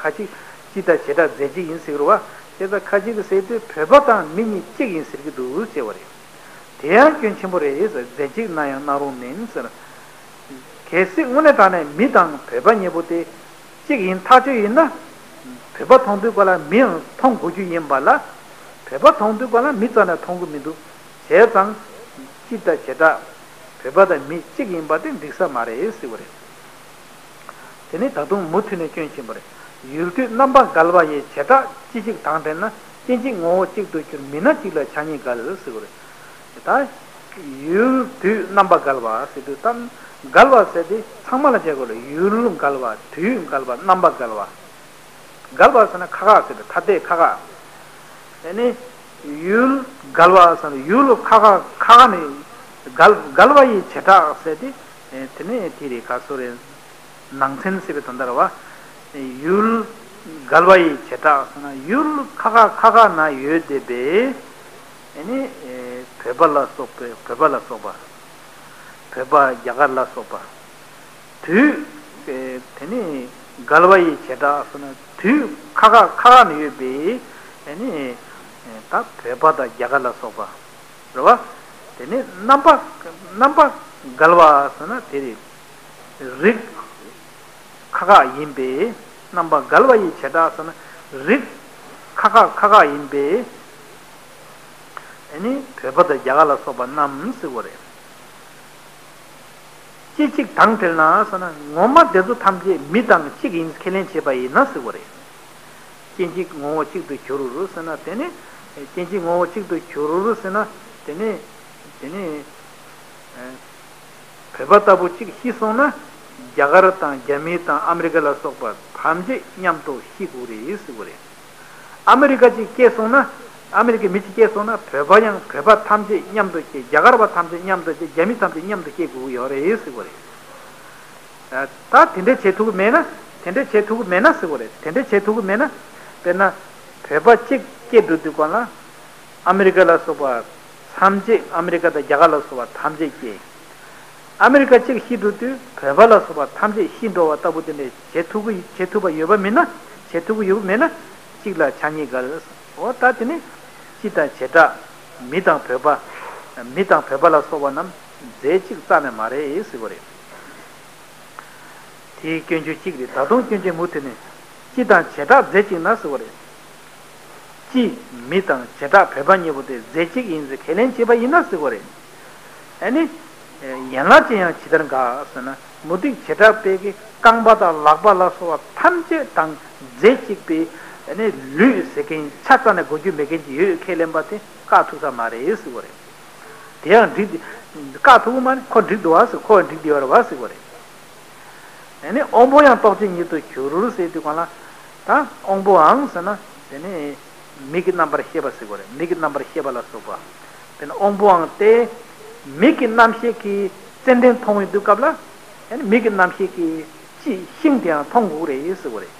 ཁ་ཅིག་ སྤྱི་དང་བྱེ་བྲག་རྫས་གཅིག་ཡིན་ཟེར་བ། དེ་ལྟར་ཁ་ཅིག་གིས་ཟེར་དུས་བོད་པ་དང་མི་གཉིས་གཅིག་ཡིན་ཟེར་གྱི་འདུག་ཅེས་པ་རེད། དེ་ཡང་སྐྱོན་ཆེན་པོ་རེད་ཟེར། རྫས་གཅིག་ན་ཡང་སྣང་རུང་མིན་ཟེར། གལ་སྲིད་དངོས་གནས་དྲང་གནས་མི་དང་བོད་པ་གཉིས་པོ་དེ་གཅིག་ཡིན་ཐག་ཆོད་ཡིན་ན། བོད་པ་མཐོང་དུས་ག་ལ་མི་ཡང་མཐོང་དགོས་རྒྱུ་ཡིན་པ་ལ། བོད་པ་མཐོང་དུས་ག་ལ་མི་རྩ་ནས་མཐོང་གི་མི་འདུག་བྱས་ཙང་། སྤྱི་དང་བྱེ་བྲག་བོད་པ་དང་མི་གཅིག་ཡིན་པ་དེ་འགྲིག་ས་མ་རེད་ཟེར་བ་རེད། དེ་ནི་ད་དུང་མུ་མཐུད་ནས་སྐྱོན་ཆེན་པོ་རེད། ཡུལ་དུས་རྣམ་པ་འགལ་བ་ཡི་བྱེ་བྲག་སྤྱི་གཅིག་དང་བྲལ་ན། སྐྱེ་འཇིག་ངོ་བོ་གཅིག་ཏུ་གྱུར། མི་སྣ་གཅིག་ལ་ཆ་གཉིས་འགལ་ཟེར་བ་རེད། ད་ཡུལ་དུས་རྣམ་པ་འགལ་བ་ཟེར་དུས་ད་འགལ་བ་ཟེར་དེ་ཚང་མ་ལ་བྱེད་དགོས་ལ། ཡུལ་འགལ་བ། དུས་འགལ་བ། རྣམ་པ་འགལ་བ། འགལ་བ་ཟེར་ན་ཁ་ཁ་ཟེར་དུས་ཐ་དད་ཁ་ཁ། དེ་ནི་ཡུལ་འགལ་བ་ཟེར་ན་ཡུལ་ཁ་ཁ་ཁ་ཁ་ནི་འགལ་འགལ་བ་ཡི་བྱེ་བྲག་ཟེར་དེ། དེ་ནི་དེ་རེད། ག་སོ་རེད། ནང་ཚན་ཟེར་བའི་དོན་དག་རེད་བ། ཡུལ་འགལ་བ་ཡི་བྱེ་བྲག་ཟེར་ན་ཡུལ་ཁ་ཁ་ཁ་ཁ་ན་ཡོད་བསྡད་པའི། ཨ་ནི་བོད་པ་ལ་སོགས་པའི་བོད་པ་ལ་སོགས་པ། བོད་པ་རྒྱ་གར་ལ་སོགས་པ། དུས་དེ་ནི་འགལ་བ་ཡི་བྱེ་བྲག་ཟེར་ན་དུས་ཁ་ཁ་ཁ་ཁ་ན་ཡོད་པའི། ཨ་ནི་ད་བོད་པ་དང་རྒྱ་གར་ལ་སོགས་པ། རེད་བ། དེ་ནི་རྣམ་པ་རྣམ་པ་འགལ་བ་ཟེར་ན་དེ་རེད། རིགས་ཁ་ཁ་ཡིན་པས། རྣམ་པ་འགལ་བ་ཡི་བྱེ་བྲག་ཟེར་ན་རིགས་ཁ་ཁ་ཁ་ཁ་ཡིན་པས། ཨ་ནི་བོད་པ་དང་རྒྱ་གར་ལ་སོགས་པ་རྣམས་ཟེར་བ་རེད། སྐྱེ་འཇིག་དང་བྲལ་ན་ཟེར་ན་ངོ་མ་དེ་ཚོ་ཐམས་ཅད་མི་དང་གཅིག་ཡིན་ཁས་ལེན་བྱས་པ་ཡིན་ན་ཟེར་བ་རེད། སྐྱེ་འཇིག་ངོ་བོ་གཅིག་ཏུ་གྱུར་ཟེར་ན་དེ་ནི། སྐྱེ་འཇིག་ངོ་བོ་གཅིག་ཏུ་གྱུར་ཟེར་ན་དེ་ནི། དེ་ནི། བོད་པ་ལྟ་བུ་གཅིག་ཤི་སོང་ན། རྒྱ་གར་དང་རྒྱ་མི་དང་ཨ་མི་རི་ཀ་ལ་སོགས་པ་ཐམས་ཅད་མཉམ་དུ་ཤི་དགོས་རེད་ཟེར་བ་རེད། ཨ་མི་རི་ཀ་གཅིག་སྐྱེས་སོང་ན། ཨ་མི་རི་ཀའི་མི་གཅིག་སྐྱེས་སོང་ན་བོད་པ་ཡང་བོད་པ་ཐམས་ཅད་མཉམ་དུ་སྐྱེ། རྒྱ་གར་པ་ཐམས་ཅད་མཉམ་དུ་སྐྱེ། རྒྱ་མི་ཐམས་ཅད་མཉམ་དུ་སྐྱེ་དགོས་ཀྱི་ཡོད་རེད་ཟེར་བ་རེད། ད་དེ་འདྲ་བྱེད་ཐུབ་ཀྱི་མེད་ན། དེ་འདྲ་བྱེད་ཐུབ་ཀྱི་མེད་ན་ཟེར་བ་རེད། དེ་འདྲ་བྱེད་ཐུབ་ཀྱི་མེད་ན། དཔེར་ན། བོད་པ་གཅིག་སྐྱེས་འགྲོ་དུས་སྒང་ལ། ཨ་མི་རི་ཀ་ལ་སོགས་པ་ཐམས་ཅད། ཨ་མི་རི་ཀ་དང་རྒྱ་གར་ལ་སོགས་པ་ཐམས་ཅད་སྐྱེས། ཨ་མི་རི་ཀ་གཅིག་ཤི་འགྲོ་དུས་བོད་པ་ལ་སོགས་པ་ཐམས་ཅད་ཤི་འགྲོ་བ་ལྟ་བུ་དེ་འདྲ་བྱེད་ཐུབ་ཀྱི་བྱེད་ཐུབ་པ་ཡོད་པ་མིན་ན། བྱེད་ཐུབ་ཀྱི་ཡོད་པ་མེད་ན། གཅིག་ལ་ཆ་གཉིས་འགལ། འོ་ད་དེ་ནི་སྤྱི་དང་བྱེ་བྲག་མི་དང་བོད་པ། མི་དང་བོད་པ་ལ་སོགས་པ་རྣམས་རྫས་གཅིག་རྩ་ནས་མ་རེད་ཟེར་བ་རེད། དེའི་སྐྱོན་བརྗོད་གཅིག་རེད། ད་དུང་སྐྱོན་བརྗོད་མུ་མཐུད་ནས། སྤྱི་དང་བྱེ་བྲག་རྫས་གཅིག་ན་ཟེར་བ་རེད། སྤྱི་མི་དང་བྱེ་བྲག་བོད་པ་གཉིས་པོ་དེ་རྫས་གཅིག་ཡིན་ཟེར་ཁས་ལེན་བྱས་པ་ཡིན་ན་ཟེར་བ་རེད། ཨ་ནི། ཡན་ལག་ཅན་ཡང་ཇི་ལྟར་འགག་ཟེར་ན། མུ་སྟེགས་བྱེ་བྲག་པས་ཀྱི་རྐང་པ་དང་ལག་པ་ལ་སོགས་པ་ཐམས་ཅད་དང་རྫས་གཅིག་པའི། ཨ་ནི་ལུས་ཟེར་མཁན་ཆ་རྩ་ནས་གོ་རྒྱུ་མེད་མཁན་ཅིག་ཡོད་ཁས་ལེན་པ་དེ་བཀག་ཐུབ་ས་མ་རེད་ཟེར་བ་རེད། དེ་ཡང་འགྲིག་སྟེ། བཀག་ཐུབ་ཀྱི་མ་རེད། ཁོ་འགྲིག་འདུག་བ་ཟེར། ཁོ་ཡང་འགྲིག་བསྡད་ཡོད་རེད་བ་ཟེར་བ་རེད། དེ་ནས་དབང་པོ་ཡང་རྟོག་བཅས་ཉིད་དུ་གྱུར་ཟེར་དུས་སྒང་ལ། ད་དབང་པོའང་ཟེར་ན་དེ་ནས་མིག་གི་རྣམ་པར་ཤེས་པ་ཟེར་བ་རེད། མིག་གི་རྣམ་པར་ཤེས་པ་ལ་སོགས་པ། དེ་ནས་དབང་པོའང་སྟེ། མིག་གི་རྣམ་ཤེས་ཀྱིས་ཙན་དན་མཐོང་ཡོང་དུས་སྐབས་ལ། དེ་ནས་མིག་གི་རྣམ་ཤེས་ཀྱིས་ལྕི་ཤིང་དེའང་མཐོང་དགོས་རེད་ཟེར་བ་རེད།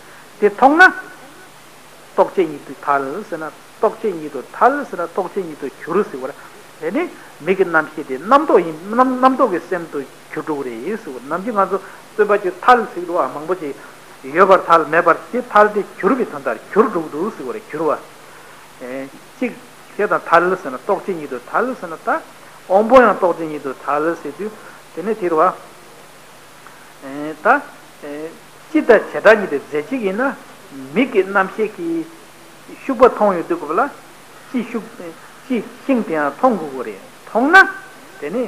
དེ་མཐོང་ན། རྟོག་བཅས་ཉིད་དུ་ཐལ་ཟེར་ན། རྟོག་བཅས་ཉིད་དུ་ཐལ་ཟེར་ན་རྟོག་བཅས་ཉིད་དུ་གྱུར་ཟེར་བ་རེད། དེ་ནི་མིག་གི་རྣམ་ཤེས་དེ་རྣམ་རྟོག་ཡིན། རྣམ་རྣམ་རྟོག་གི་སེམས་སུ་གྱུར་འགྲོ་གི་རེད་ཟེར་བ་རེད། ནམ་རྒྱུན་ང་ཚོ་རྩོད་པ་བརྗོད་ཐལ་ཟེར་གྱི་འདུག་བ། མང་པོ་ཅིག་ཡོད་པར་ཐལ། མེད་པར། དེ་ཐལ་དེ་གྱུར་པའི་དོན་དག་གྱུར་འགྲོ་གི་འདུག་ཟེར་བ་རེད། གྱུར་བ། ཨེ། གཅིག་བྱས་དང་ཐལ་ཟེར་ན་རྟོག་བཅས་ཉིད་དུ་ཐལ་ཟེར་ན། ད་དབང་པོ་ཡང་རྟོག་བཅས་ཉིད་དུ་ཐལ་ཟེར་དུས་དེ་ནི་དེ་རེད་བ། ད། སྤྱི་དང་བྱེ་བྲག་གཉིས་དེ་རྫས་གཅིག་ཡིན་ན། མིག་གི་རྣམ་ཤེས་ཀྱིས་ཤུག་པ་མཐོང་ཡོང་དུས་སྐབས་ལ། ལྕི་ཤུག་ལྕི་ཤིང་དེའང་མཐོང་དགོས་ཀྱི་རེད། མཐོང་ན། དེ་ནི།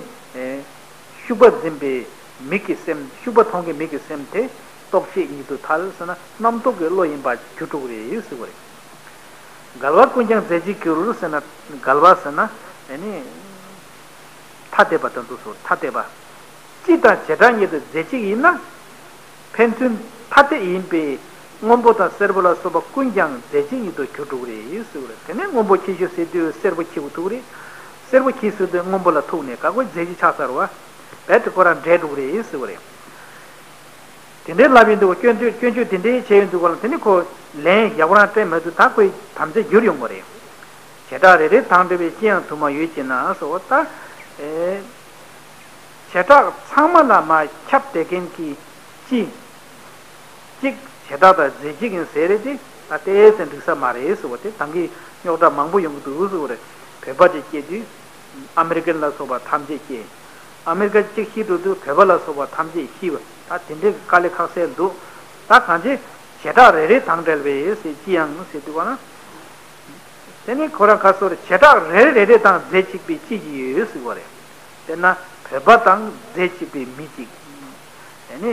ཤུག་པ་འཛིན་པའི་མིག་གི་སེམས། ཤུག་པ་མཐོང་གི་མིག་གི་སེམས་དེ་རྟོག་བཅས་ཉིད་དུ་ཐལ་ཟེར་ན་རྣམ་རྟོག་གི་བློ་ཡིན་པ་གྱུར་འགྲོ་གི་རེད་ཟེར་བ་རེད། འགལ་བ་ཀུན་ཀྱང་རྫས་གཅིག་གྱུར་ཟེར་ན། འགལ་བ་ཟེར་ན། དེ་ནི། ཐ་དད་པ་དང་འདུག་སོ། ཐ་དད་པ། སྤྱི་དང་བྱེ་བྲག་ཉིད་དུ་རྫས་གཅིག་ཡིན་ན། ཕན་ཚུན་ཐ་དད་ཡིན་པས་སྔོན་པོ་དང་སེར་པོ་ལ་སོགས་པ་ཀུན་ཀྱང་རྫས་གཅིག་ཉིད་དུ་གྱུར་འགྲོ་གི་རེད་ཟེར་བ་རེད། དེ་ནས་སྔོན་པོ་འཁྱེར་ཤོག་ཟེར་དུས་སེར་པོ་འཁྱེར་དགོས་ཐུག་གི་རེད། སེར་པོ་འཁྱེར་ཟེར་དུས་སྔོན་པོ་ལ་ཐུག་ནས་ག་གོ་རྫས་གཅིག་ཆགས་ཚར་བ། རྦད་དེ་ཁོ་རང་འདྲེས་འགྲོ་གི་རེད་ཟེར་བ་རེད། དེ་འདྲའི་ལབ་ཡོང་དུས་སྐྱོན་བརྗོད་སྐྱོན་བརྗོད་དེ་འདྲའི་བྱས་ཡོང་དུས་སྐབས་ལ། དེ་ནི་ཁོ་ལན་ཡག་པོ་རང་སྤྲད་མ་ཐུབ། ད་ཁོའི་དམ་བཅའ་འགྱུར་ཡོང་གི་རེད། བྱེ་བྲག་རེ་རེ་དང་བྲལ་བའི་སྤྱི་ཡང་དུ་མ་ཡོད་ཅེ་ན་ཟེར་བ་ད། ཨེ། བྱེ་བྲག་ཚང་མ་ལ་མར་ཁྱབ་བསྡད་མཁན་གྱི་སྤྱི་གཅིག་བྱེ་བྲག་དང་རྫས་གཅིག་ཡིན་ཟེར་རེད་དེ། ད་ཏོག་ཙམ་འགྲིག་ས་མ་རེད་ཟེར་བ་དེ། ད་གིན་རྙོག་དྲ་མང་པོ་ཡོང་གི་འདུག་ཟེར་བ་རེད། བོད་པ་ཅིག་སྐྱེས་དུས་ཨ་མི་རི་ཀན་ལ་སོགས་པ་ཐམས་ཅད་སྐྱེས། ཨ་མི་རི་ཀ་གཅིག་ཤི་འགྲོ་དུས་བོད་པ་ལ་སོགས་པ་ཐམས་ཅད་ཤི་བ། ད་དེ་འདྲའི་དཀའ་ལས་ཁག་སེ་འདུག་ད་གང་ཅི་བྱེ་བྲག་རེ་རེ་དང་འབྲེལ་བའི་ཟེར་ཅི་ཡང་ཟེར་དུས་ག་ན། དེ་ནི་ཁོ་རང་ཁ་སོར་བྱེ་བྲག་རེ་རེ་རེ་དང་རྫས་གཅིག་པའི་ཅི་ཞིག་ཡོད་ཟེར་བ་རེད། དཔེར་ན་བོད་པ་དང་རྫས་གཅིག་པའི་མི་གཅིག་དེ་ནི་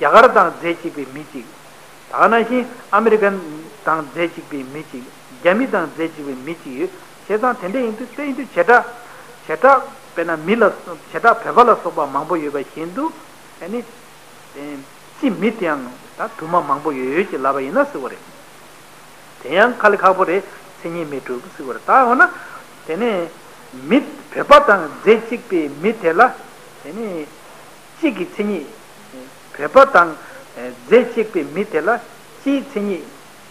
རྒྱ་གར་དང་རྫས་གཅིག་པའི་མི་གཅིག་ད་ག་ནང་བཞིན་ཨ་མི་རི་ཀན་དང་རྫས་གཅིག་པའི་མི་གཅིག་རྒྱ་མི་དང་རྫས་གཅིག་པའི་མི་གཅིག་ཡོད། བྱས་ཙང་དེ་འདྲ་ཡིན་དུས་དེ་ཡིན་དུས་བྱེ་བྲག་བྱེ་བྲག་དཔེར་ན་མི་ལ་བྱེ་བྲག་བོད་པ་ལ་སོགས་པ་མང་པོ་ཡོད་པ་བཞིན་དུ་དེ་ནི། སྤྱི་མི་དེའང་ད་དུ་མ་མང་པོ་ཡོད་ཡོད་ཅེས་ལབ་པ་ཡིན་ན་ཟེར་བ་རེད། དེ་ཡང་དཀའ་ལས་ཁག་པོ་རེད། མཚན་ཉིད་མི་འགྲུབ་ཟེར་བ་རེད། ད་འོ་ན་དེ་ནས་མི་བོད་པ་དང་རྫས་གཅིག་པའི་མི་དེ་ལ་དེ་ནས་སྤྱི་གི་མཚན་ཉིད། བོད་པ་དང་རྫས་གཅིག་པའི་མི་དེ་ལ་སྤྱིའི་མཚན་ཉིད།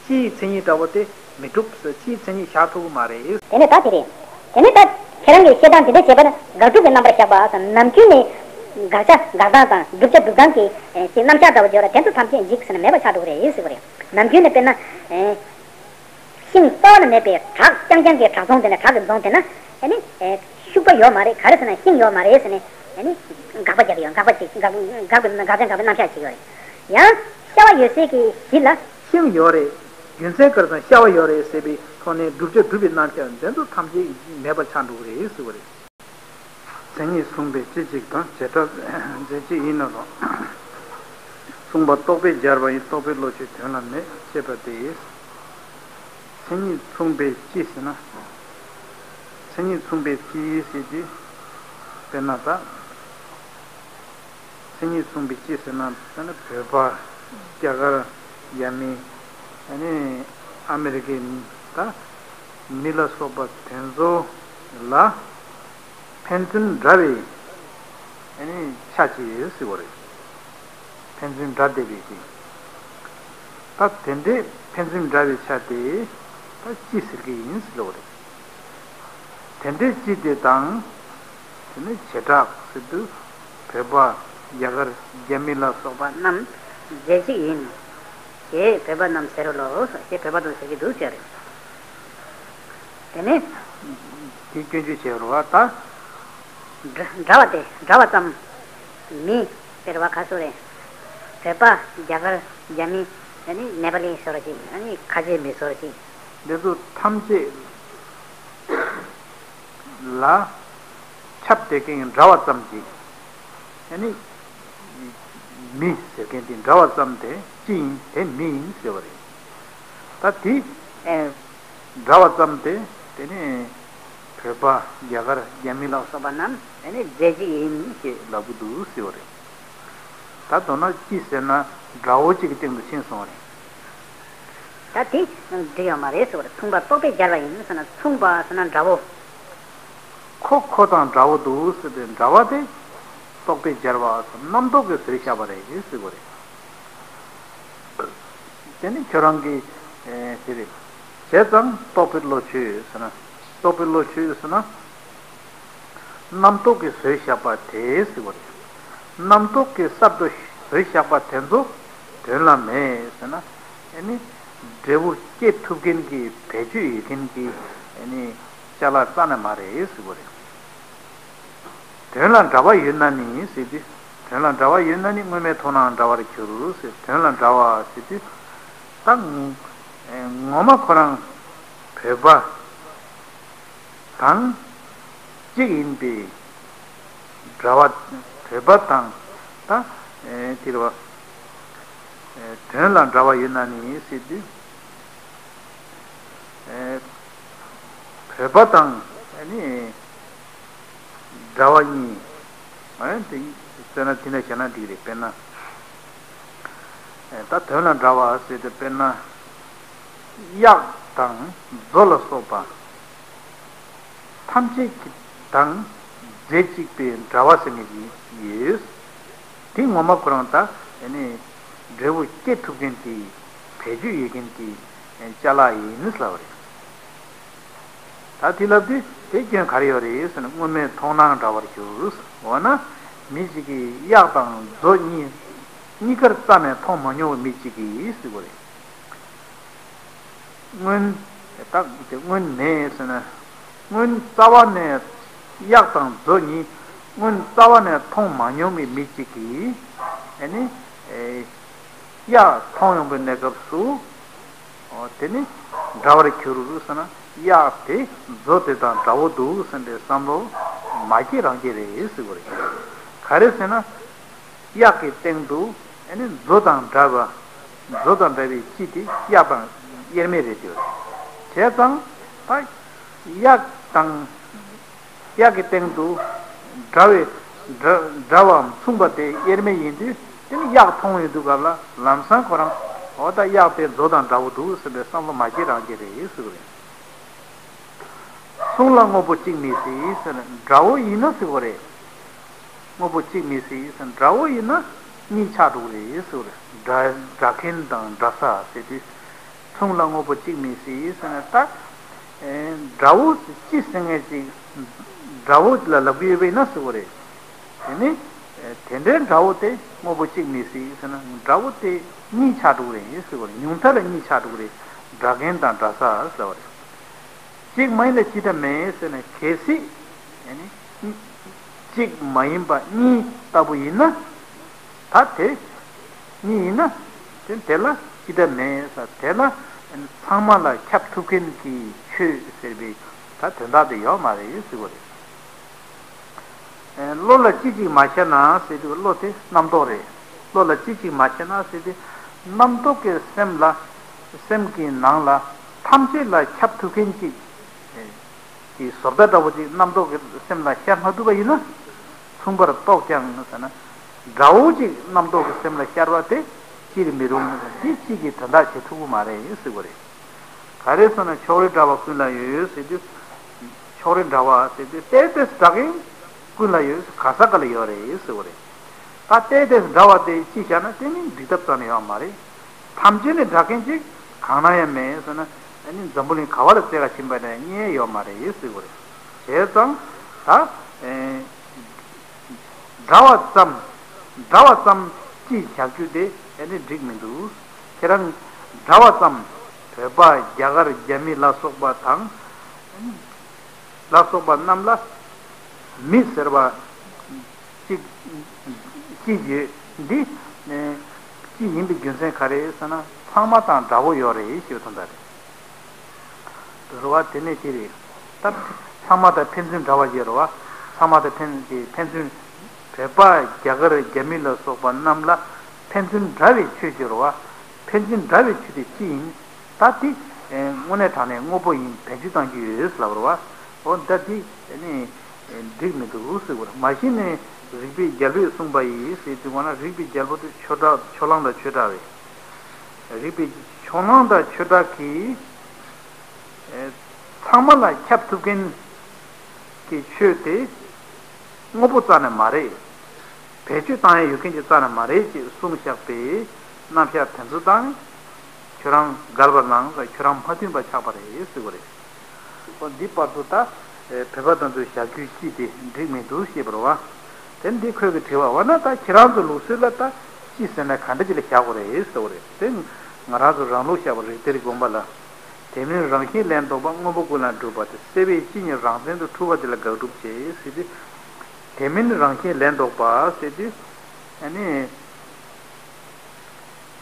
སྤྱིའི་མཚན་ཉིད་འདྲ་བོ་དེ་མི་འགྲུབ་ཟེར། སྤྱིའི་མཚན་ཉིད་བཞག་ཐུབ་ཀྱི་མ་རེད། དེ་ནས་ད་དེ་རེད། དེ་ནས་ད་ཁྱེད་རང་གིས་བཤད་སྟངས་འདི་འདྲ་བྱས་པ་ན་དགག་སྒྲུབ་ཀྱི་རྣམ་པར་བཞག་པ་དང་། ནམ་རྒྱུན་ནས་དགག་བྱ་དགག་སྟངས་དང་སྒྲུབ་བྱ་སྒྲུབ་སྟངས་ཀྱི་ཨེ་ཅིག་རྣམ་གཞག་འདྲ་བོ་བརྗོད་ལ་དེ་ཚོ་ཐམས་ཅད་འཇིག་ཟེར་ན་མེད་པ་ཆགས་འགྲོ་གི་རེད་ཟེར་བ་རེད། ནམ་རྒྱུན་ནས་དཔེར་ན་ཨེ་ཤིང་རྩ་བ་ནས་མེད་པའི་བྲག་རྐྱང་རྐྱང་གི་བྲག་རྫོང་དེ་ནས་བྲག་གི་རྫོང་དེ་ན་ཨེ་ནི་ཨེ་ཤུག་པ་ཡོད་མ་རེད། ག་རེ་ཟེར་ན་ཤིང་ཡོད་མ་རེད་ཟེར་ནས་ཨེ་ནི་དགག་པ་རྒྱག་གི་ཡོད། དགག་པ་ཅིག་དགག་དགག་པའི་དགག་བྱ་དགག་པའི་རྣམ་གཞག་ཅིག་ཡོད་རེད། ཡང་ཤ་བ་ཡོད་སའི་གི་གཞི་ལ། ཤིང་ཡོད་རེད། རྒྱུ་མཚན་ག་རེ་ཟེར་ན་ཤ་བ་ཡོད་རེད་ཟེར་བའི་ཐོག་ནས་བསྒྲུབ་བྱ་སྒྲུབ་པའི་རྣམ་གཞག་འདི་ཚོ་ཐམས་ཅད་མེད་པར་ཆགས་འགྲོ་གི་རེད་ཟེར་བ་རེད། མཚན་ཉིད་མཚུངས་པའི་སྤྱི་གཅིག་དང་བྱེ་བྲག་རྫས་གཅིག་ཡིན་ན་རོ། མཚུངས་པ་རྟོག་པས་སྦྱར་བ་ཡིན། རྟོག་པའི་བློ་ཆོས་དོན་ལ་མེད་ཅེས་པ་སྟེ། མཚན་ཉིད་མཚུངས་པའི་སྤྱི་ཟེར་ན། མཚན་ཉིད་མཚུངས་པའི་སྤྱི་ཟེར་དུས། དཔེར་ན་ད། མཚན་ཉིད་མཚུངས་པའི་སྤྱི་ཟེར་ན་ད་ནི་བོད་པ། རྒྱ་གར། རྒྱ་མི། ཨ་ནི་ཨ་མི་རི་ཀའི་མི། ད་མི་ལ་སོགས་པ་དེ་ཚོ་ལ་ཕན་ཚུན་འདྲ་བའི་ཨ་ནི་ཆ་གཅིག་ཡོད་ཟེར་བ་རེད། ཕན་ཚུན་འདྲ་བསྡད་པའི་གི། ད་དེ་འདྲའི་ཕན་ཚུན་འདྲ་བའི་ཆ་དེ་ད་སྤྱི་ཟེར་གི་ཡིན་ཟེར་བ་རེད། དེ་འདྲའི་སྤྱི་དེ་དང་། དེ་ནི་བྱེ་བྲག་ཟེར་དུས་བོད་པ། རྒྱ་གར། རྒྱ་མི་ལ་སོགས་པ་རྣམས་རྫས་གཅིག་ཡིན། ཞེས་བོད་པ་རྣམས་ཟེར་རོ་ལོ། ཞེས་བོད་པ་རྣམས་ཟེར་གྱི་འདུག་ཟེར། དེ་ནི། དེ་སྐྱོན་བརྗོད་བྱས་རོ་བ་ད། འདྲ་འདྲ་བ་སྟེ་འདྲ་བ་ཙམ། མི་ཟེར་བ་ག་སོ་རེད། བོད་པ། རྒྱ་གར། རྒྱ་མི། ཨ་ནི་ནེ་པ་ལི་སོ་ར་ཅིག་ཨ་ནི་ཁ་ཆེ་མི་སོ་ར་ཅིག་འདི་ཚོ་ཐམས་ཅད་ལ་ཁྱབ་བསྡད་མཁན་འདྲ་བ་ཙམ་ཅིག་ཨ་ནི་མི་ཟེར་མཁན་དེ་འདྲ་བ་ཙམ་དེ་ཅི་ཡིན། དེ་མི་ཡིན་ཟེར་བ་རེད། ད་དེ་ཨེ་འདྲ་བ་ཙམ་དེ་དེ་ནི་བོད་པ། རྒྱ་གར། རྒྱ་མི་ལ་སོགས་པ་རྣམས་ཨ་ནི་རྫས་གཅིག་ཡིན་ཞེས་ལབ་ཀྱི་འདུག་ཟེར་བ་རེད། ད་མདོར་ན་སྤྱི་ཟེར་ན་འདྲ་བོ་གཅིག་གི་སྟེང་དུ་ཕྱིན་སོང་བ་རེད། ད་དེ་འགྲིག་ཡོད་མ་རེད་ཟེར་བ་རེད། མཚུངས་པ་རྟོག་པས་སྦྱར་བ་ཡིན་ཟེར་ན། མཚུངས་པ་ཟེར་ན་འདྲ་བོ། ཁོ་ཁོ་དང་འདྲ་བོ་འདུག་ཟེར་ཏེ་འདྲ་བ་དེ་རྟོག་པས་སྦྱར་བ་ཟེར་རྣམ་རྟོག་གིས་བཟོས་བཞག་པ་རེད་ཟེར་བ་རེད། དེ་ནི་ཁྱོད་རང་གི་ཨེ་དེ་རེད། བྱས་ཙང་རྟོག་པའི་བློ་ཆོས་ཟེར་ན། རྟོག་པའི་བློ་ཆོས་ཟེར་ན། རྣམ་རྟོག་གིས་བཟོས་བཞག་པ་དེ་ཟེར་བ་རེད། རྣམ་རྟོག་གིས་གསར་དུ་བཟོས་བཞག་པ་དེ་ཚོ་དོན་ལ་མེད་ཟེར་ན། ཨེ་ནི་འབྲས་བུ་སྐྱེ་ཐུབ་མཁན་གྱི་བེད་སྤྱོད་ཡོད་མཁན་གྱི་ཨེ་ནི་ཅ་ལག་རྩ་ནས་མ་རེད་ཟེར་བ་རེད། དོན་ལ་འདྲ་བ་ཡོད་ན་ནི་ཟེར་དུས། དོན་ལ་འདྲ་བ་ཡོད་ན་ནི་དངོས་མེད་མཐོང་སྣང་འདྲ་བར་འགྱུར་ཟེར། དོན་ལ་འདྲ་བ་ཟེར་དུས། ད་ངོ་ངོ་མ་ཁོ་རང་བོད་པ་དང་གཅིག་ཡིན་པའི་འདྲ་བ། བོད་པ་དང་ད་དེ་རེད་བ། དོན་ལ་འདྲ་བ་ཡོད་ན་ནི་ཟེར་དུས། བོད་པ་དང་ཨ་ནི་འདྲ་བ་གཉིས། ཨ་དེ་བཙལ་ན་དེ་འདྲ་བྱས་ན་འགྲིག་རེད། དཔེར་ན། ད་དོན་ལ་འདྲ་བ་ཟེར་དུས་དཔེར་ན། གཡག་དང་མཛོ་ལ་སོགས་པ་ཐམས་ཅད་ཀྱི་དང་རྫས་གཅིག་པའི་འདྲ་བ་ཟེར་མཁན་ཞིག་ཡོད། དེ་ངོ་མ་ཁོ་རང་ད་ཨ་ནི་འབྲས་བུ་སྐྱེ་ཐུབ་མཁན་གྱི་བེད་སྤྱོད་ཡོད་མཁན་གྱི་ཅ་ལག་ཡིན་ཟེར་བ་རེད། ད་དེ་ལབ་དུས་དེ་སྐྱོན་ག་རེ་ཡོད་རེད་ཟེར་ན། དངོས་མེད་མཐོང་སྣང་འདྲ་བར་འགྱུར། འོ་ན་མི་གཅིག་གིས་གཡག་དང་མཛོ་གཉིས་གཉིས་ཀར་རྩ་ནས་མཐོང་མ་མྱོང་བའི་མི་གཅིག་གིས་ཟེར་བ་རེད། སྔོན། ད་དེ་སྔོན་ནས་ཟེར་ན། སྔོན་རྩ་བ་ནས་གཡག་དང་མཛོ་གཉིས་སྔོན་རྩ་བ་ནས་མཐོང་མ་མྱོང་བའི་མི་གཅིག་གིས་ཨ་ནི་གཡག་མཐོང་ཡོང་པའི་གནས་སྐབས་སུ། ཨོ་དེ་ནི་འདྲ་བར་གྱུར་ཟེར་ན། གཡག་དེ་མཛོ་དེ་དང་འདྲ་བོ་འདུག་ཟེར་བའི་བསམ་བློ་མ་སྐྱེས་རང་སྐྱེས་རེད་ཟེར་བ་རེད། ག་རེ་ཟེར་ན། གཡག་གི་སྟེང་དུ་ཨ་ནི་མཛོ་དང་འདྲ་བ། མཛོ་དང་འདྲ་བའི་སྤྱི་དེ་གཡག་དང་དབྱེར་མེད་རེད་དེ། བྱས་ཙང་ད་གཡག་དང་། གཡག་གི་སྟེང་དུ་འདྲ་བའི་འདྲ་འདྲ་བའམ་མཚུངས་པ་དེ་དབྱེར་མེད་ཡིན་དུས། དེ་ནི་གཡག་མཐོང་ཡོང་དུས་སྐབས་ལ་ལམ་སང་ཁོ་རང་འོ་ད་གཡག་དེ་མཛོ་དང་འདྲ་བོ་འདུག་ཟེར་བའི་བསམ་བློ་མ་སྐྱེས་རང་སྐྱེས་རེད་ཟེར་བ་རེད། མཚུངས་ལ་དངོས་པོ་གཅིག་མི་སྲིད་ཟེར་ནས་འདྲ་བོ་ཡིན་ན་ཟེར་བ་རེད། དངོས་པོ་གཅིག་མི་སྲིད་ཟེར་འདྲ་བོ་ཡིན་ན་གཉིས་ཆགས་འགྲོ་གི་རེད་ཟེར་བ་རེད། འདྲ་འདྲ་མཁན་དང་འདྲ་ས་ཟེར་དུས། མཚུངས་ལ་དངོས་པོ་གཅིག་མི་སྲིད་ཟེར་ནས་ད། ཨེ། འདྲ་བོ་ཅི་ཟེར་མཁན་ཅིག་འདྲ་བོ་ལ་ལབ་ཀྱི་ཡོད་པ་ཡིན་ན་ཟེར་བ་རེད། དེ་ནི། ཨེ། དེ་འདྲའི་འདྲ་བོ་དེ་དངོས་པོ་གཅིག་མི་སྲིད་ཟེར་ན་འདྲ་བོ་དེ་གཉིས་ཆགས་འགྲོ་གི་རེད་ཟེར་བ་རེད། ཉུང་མཐའ་ལ་གཉིས་ཆགས་འགྲོ་གི་རེད། འདྲ་མཁན་དང་འདྲ་ས་ཟེར་བ་རེད། གཅིག་མ་ཡིན་ལ་ཅི་འདྲ་མེད་ཟེར་ན་གལ་སྲིད། ཨ་ནི། གཅིག་མ་ཡིན་པ་གཉིས་ལྟ་བུ་ཡིན་ན། ད་དེ། གཉིས་ཡིན་ན། དེ་དེ་ལ་ཅི་འདྲ་མེད་ཟེར་དེ་ལ། ཚང་མ་ལ་ཁྱབ་ཐུབ་མཁན་གྱི་ཆོས་ཟེར་བའི་ད་དོན་དག་དེ་ཡོད་མ་རེད་ཟེར་བ་རེད། བློ་ལ་ཅི་ཅིག་མ་ཤར་ན་ཟེར་དུས་བློ་དེ་རྣམ་རྟོག་རེད། བློ་ལ་ཅི་ཅིག་མ་ཤར་ན་ཟེར་དུས་རྣམ་རྟོག་གི་སེམས་ལ། སེམས་ཀྱི་ནང་ལ་ཐམས་ཅད་ལ་ཁྱབ་ཐུབ་མཁན་ཅིག་གི་བཟོ་ལྟ་འདྲ་བོ་ཅིག་རྣམ་རྟོག་གི་སེམས་ལ་ཤར་མ་ཐུབ་པ་ཡིན་ན། མཚུངས་པར་རྟོགས་ཀྱང་ཟེར་ན། འདྲ་བོ་ཅིག་རྣམ་རྟོག་གི་སེམས་ལ་ཤར་བ་དེ་སྤྱིར་མི་རུང་། དེ་གཅིག་གིས་དོན་དག་བྱེད་ཐུབ་ཀྱི་མ་རེད་ཟེར་བ་རེད། ག་རེ་ཟེར་ན་ཕྱོགས་རིས་འདྲ་བ་ཀུན་ལ་ཡོད་ཟེར་དུས། ཕྱོགས་རིས་འདྲ་བ་ཟེར་དུས་ཏོག་ཙམ་འདྲ་མཁན་ཀུན་ལ་ཡོད། ག་ས་ག་ལ་ཡོད་རེད་ཟེར་བ་རེད། ད་ཏོག་ཙམ་འདྲ་བ་དེ་ཅི་བྱ་ན་དེ་ནི་འགྲིག་ཐབས་རྩ་ནས་ཡོད་མ་རེད། ཐམས་ཅད་ནི་འདྲ་མཁན་ཅིག་གང་ན་ཡང་མེད་ཟེར་ན། ཨ་ནི་འཛམ་བུ་གླིང་ག་བ་ལ་བཙལ་ག་ཕྱིན་པ་ན་རྙེད་ཡོད་མ་རེད་ཟེར་བ་རེད། བྱས་ཙང་ད། ཨེ། འདྲ་བ་ཙམ། འདྲ་བ་ཙམ་ཅེས་བྱ་རྒྱུ་དེ་ཨ་ནི་འགྲིག་མི་འདུག་ཁྱེད་རང་འདྲ་བ་ཙམ། བོད་པ་རྒྱ་གར་རྒྱ་མི་ལ་སོགས་པ་དང་། ལ་སོགས་པ་རྣམས་ལ་མི་ཟེར་བ་གཅིག་གཅིག་ཡོད། འདི། གཅིག་ཡིན་པའི་རྒྱུ་མཚན་ག་རེ་ཟེར་ན་ཚང་མ་དང་འདྲ་བོ་ཡོད་རེད་ཞེས་པ་དོན་དག་རེད། རེད་བ། དེ་ནས་དེ་རེད། ད་ཚང་མ་དང་ཕན་ཚུན་འདྲ་བ་ཡོད་རེད་བ། ཚང་མ་དང་ཕན་ཕན་ཚུན། བོད་པ་རྒྱ་གར་རྒྱ་མི་ལ་སོགས་པ་རྣམས་ལ་ཕན་ཚུན་འདྲ་བའི་ཆོས་ཅིག་རེད་བ། ཕན་ཚུན་འདྲ་བའི་ཆོས་དེ་ཅི་ཡིན། ད་དེ་དངོས་གནས་དྲང་གནས་དངོས་པོ་ཡིན། བེད་སྤྱོད་གཏང་རྒྱུ་ཡོད་ཟེར་ལབ་རེད་བ། འོ་ད་དེ་ནི་འགྲིག་མི་འདུག་ཟེར་བ་རེད། མ་གཞི་ནས་རིགས་པའི་རྒྱལ་པོས་གསུངས་པ་ཡིན་ཟེར་དུས་སྒང་ལ་རིགས་པའི་རྒྱལ་པོ་དེ་ཆོས་གྲགས་ཕྱོགས་གླང་དང་ཆོས་གྲགས་རེད། རིགས་པའི་ཕྱོགས་གླང་དང་ཆོས་གྲགས་ཀྱིས། ཨེ། ཚང་མ་ལ་ཁྱབ་ཐུབ་མཁན་གྱི་ཆོས་དེ་དངོས་པོ་རྩ་ནས་མ་རེད། བེད་སྤྱོད་བཏང་ཡ་ཡོད་མཁན་གྱི་རྩ་ནས་མ་རེད་ཅེས་གསུངས་བཞག་པའི་རྣམ་གཞག་དེ་ཚོ་དང་། ཁྱོད་རང་འགལ་བ་ལངས། ཁྱོད་རང་མ་མཐུན་པ་ཆགས་པ་རེད་ཟེར་བ་རེད། འོ་འདི་བར་དུ་ད། ཨེ། བོད་པ་དེ་ཚོས་བཞག་རྒྱུའི་སྤྱི་དེ་འགྲིག་མི་འདུག་ཞེས་པ་རེད་བ། དེ་འདི་ཁོས་ཀྱི་དྲི་བ་འོ་ན་ད་ཁྱེད་རང་ཚོ་ལུགས་སྲོལ་ལ་ད་སྤྱི་ཟེར་ན་ག་འདྲ་ཅིག་ལ་བཞག་དགོས་རེད་ཟེར་བ་རེད། དེ་ང་རང་ཚོ་རང་ལུགས་བཞག་པ་རིགས་གཏེར་དགོངས་པ་ལ། དེ་མིན་རང་བཞིན་ལས་ལྡོག་པ། དངོས་པོ་ཀུན་ལས་གྲུབ་པ་སྟེ། སྲེད་པའི་སྤྱི་ཉིད་རང་མཚན་དུ་འཁྲུལ་བ་དེ་ལ་དགག་སྒྲུབ་བྱེད་ཟེར་དུས། དེ་མིན་རང་བཞིན་ལས་ལྡོག་པ་ཟེར་དུས། ཨ་ནི།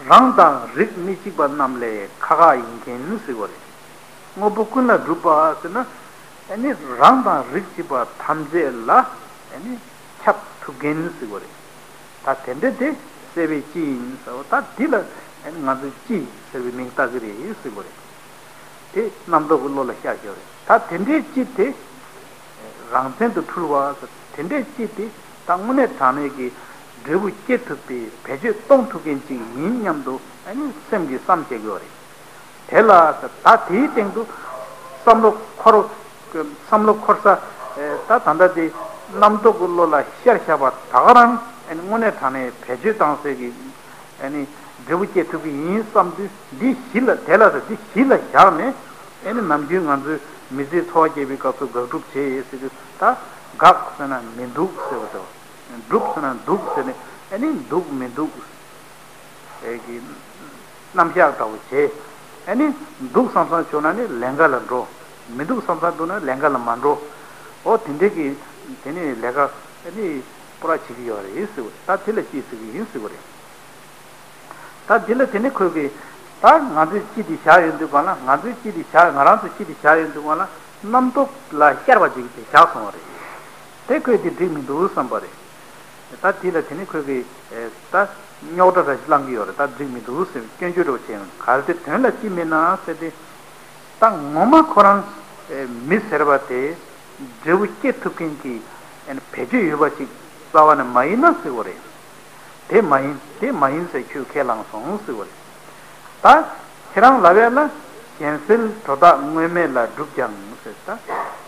རང་དང་རིགས་མི་གཅིག་པ་རྣམས་ལས་ཁག་ཁག་ཡིན་མཁན་ཟེར་བ་རེད། དངོས་པོ་ཀུན་ལས་གྲུབ་པ་ཟེར་ན། ཨ་ནི་རང་དང་རིགས་གཅིག་པ་ཐམས་ཅད་ལ་ཨ་ནི་ཁྱབ་ཐུབ་མཁན་ཟེར་བ་རེད། ད་དེ་འདྲ་དེ་སྲེད་པའི་སྤྱི་ཡིན་ཟེར་བ། ད་འདི་ལ་ཨ་ནི་ང་ཚོས་སྤྱི་ཟེར་བའི་མིང་བཏགས་ཀྱི་རེད་ཟེར་བ་རེད། དེ་རྣམ་རྟོག་གི་བློ་ལ་ཤར་ཤོར་རེད། ད་དེ་འདྲའི་སྤྱི་དེ་རང་མཚན་དུ་འཁྲུལ་བ། དེ་འདྲའི་སྤྱི་དེ་ད་དངོས་གནས་དྲང་གནས་ཀྱི་འབྲས་བུ་སྐྱེ་ཐུབ་པའི་བེད་སྤྱོད་གཏོང་ཐུབ་མཁན་ཅིག་ཡིན་སྙམ་དུ་ཨ་ནི་སེམས་ཀྱིས་བསམ་བྱེད་དགོས་རེད། དེ་ལ་ད་དེའི་སྟེང་དུ་བསམ་བློ་འཁོར། བསམ་བློ་འཁོར་ས། ད་ད་ལྟ་དེ་རྣམ་རྟོག་གི་བློ་ལ་ཤར་བཞག་པ་ད་ག་རང་ཨ་ནི་དངོས་གནས་དྲང་གནས་བེད་སྤྱོད་བཏང་སའི་གི་ཨ་ནི་འབྲས་བུ་སྐྱེ་ཐུབ་ཀྱི་ཡིན་བསམ་དུས། འདི་གཞི་ལ། དེ་ལ་ཟེར། འདི་གཞི་ལ་བཞག་ནས་ཨ་ནི་ནམ་རྒྱུན་ང་ཚོས་མི་ཚེའི་འཚོ་བ་སྐྱེལ་བའི་སྐབས་སུ་དགག་སྒྲུབ་བྱེད་ཟེར་དུས། ད་དགག་ཟེར་ན་མི་འདུག་ཟེར་བ་དང་། སྒྲུབ་ཟེར་ན་འདུག་ཟེར་ནས་ཨ་ནི་འདུག་མི་འདུག་ཨེ་གི་རྣམ་གཞག་འདྲ་བོ་བྱེད། ཨ་ནི་འདུག་བསམ་བསམ་བྱུང་ན་ནི་ལས་འགན་ལ་འགྲོ། མི་འདུག་བསམ་བསམ་འདུག་ན་ལས་འགན་ལ་མ་འགྲོ། འོ་དེ་འདྲའི་གི་དེ་ནི་ལས་ཀ་ཨ་ནི་སྤོ་ར་བྱེད་ཀྱི་ཡོད་རེད་ཟེར་བ་ད་དེ་ལ་ཅི་ཟེར་གི་ཡིན་ཟེར་བ་རེད། ད་འདི་ལ་དེ་ནི་ཁོས་གི་ད་ང་ཚོས་ཅི་དེ་བཞག་ཡོད་འདུག་ག་ལ། ང་ཚོས་ཅི་དེ་བཞག་ང་རང་ཚོས་ཅི་དེ་བཞག་ཡོད་འདུག་ག་ལ། རྣམ་རྟོག་ལ་ཤར་བ་ཅིག་དེ་བཞག་སོང་བ་རེད། དེ་ཁོས་དེ་འགྲིག་མི་འདུག་བསམ་པ་རེད། ད་དེ་ལ་དེ་ནི་ཁོས་གི་ད་རྙོག་དྲ་ར་ཞིག་བསླང་གི་ཡོད་རེད། ད་འགྲིག་མི་འདུག་ཟེར་སྐྱོན་བརྗོད་འདྲ་བོ་བྱས་ཡོང་། གལ་ཏེ་དོན་ལ་ཅི་མིན་ན་ཟེར་ཏེ། ད་ངོ་མ་ཁོ་རང་མི་ཟེར་བ་དེ་འབྲས་བུ་སྐྱེ་ཐུབ་མཁན་གྱི་བེད་སྤྱོད་ཡོད་པ་ཅིག་རྩ་བ་ནས་མ་ཡིན་ན་ཟེར་བ་རེད། དེ་མ་ཡིན་དེ་མ་ཡིན་ཟེར་ཁྱོད་ཁས་བླངས་སོང་ཟེར་བ་རེད། ད་ཁྱེད་རང་ལབ་ཡ་ལ་གཞན་སེལ་སྒྲོ་བཏགས་དངོས་མེད་ལ་གྲུབ་ཀྱང་ཟེར། ད་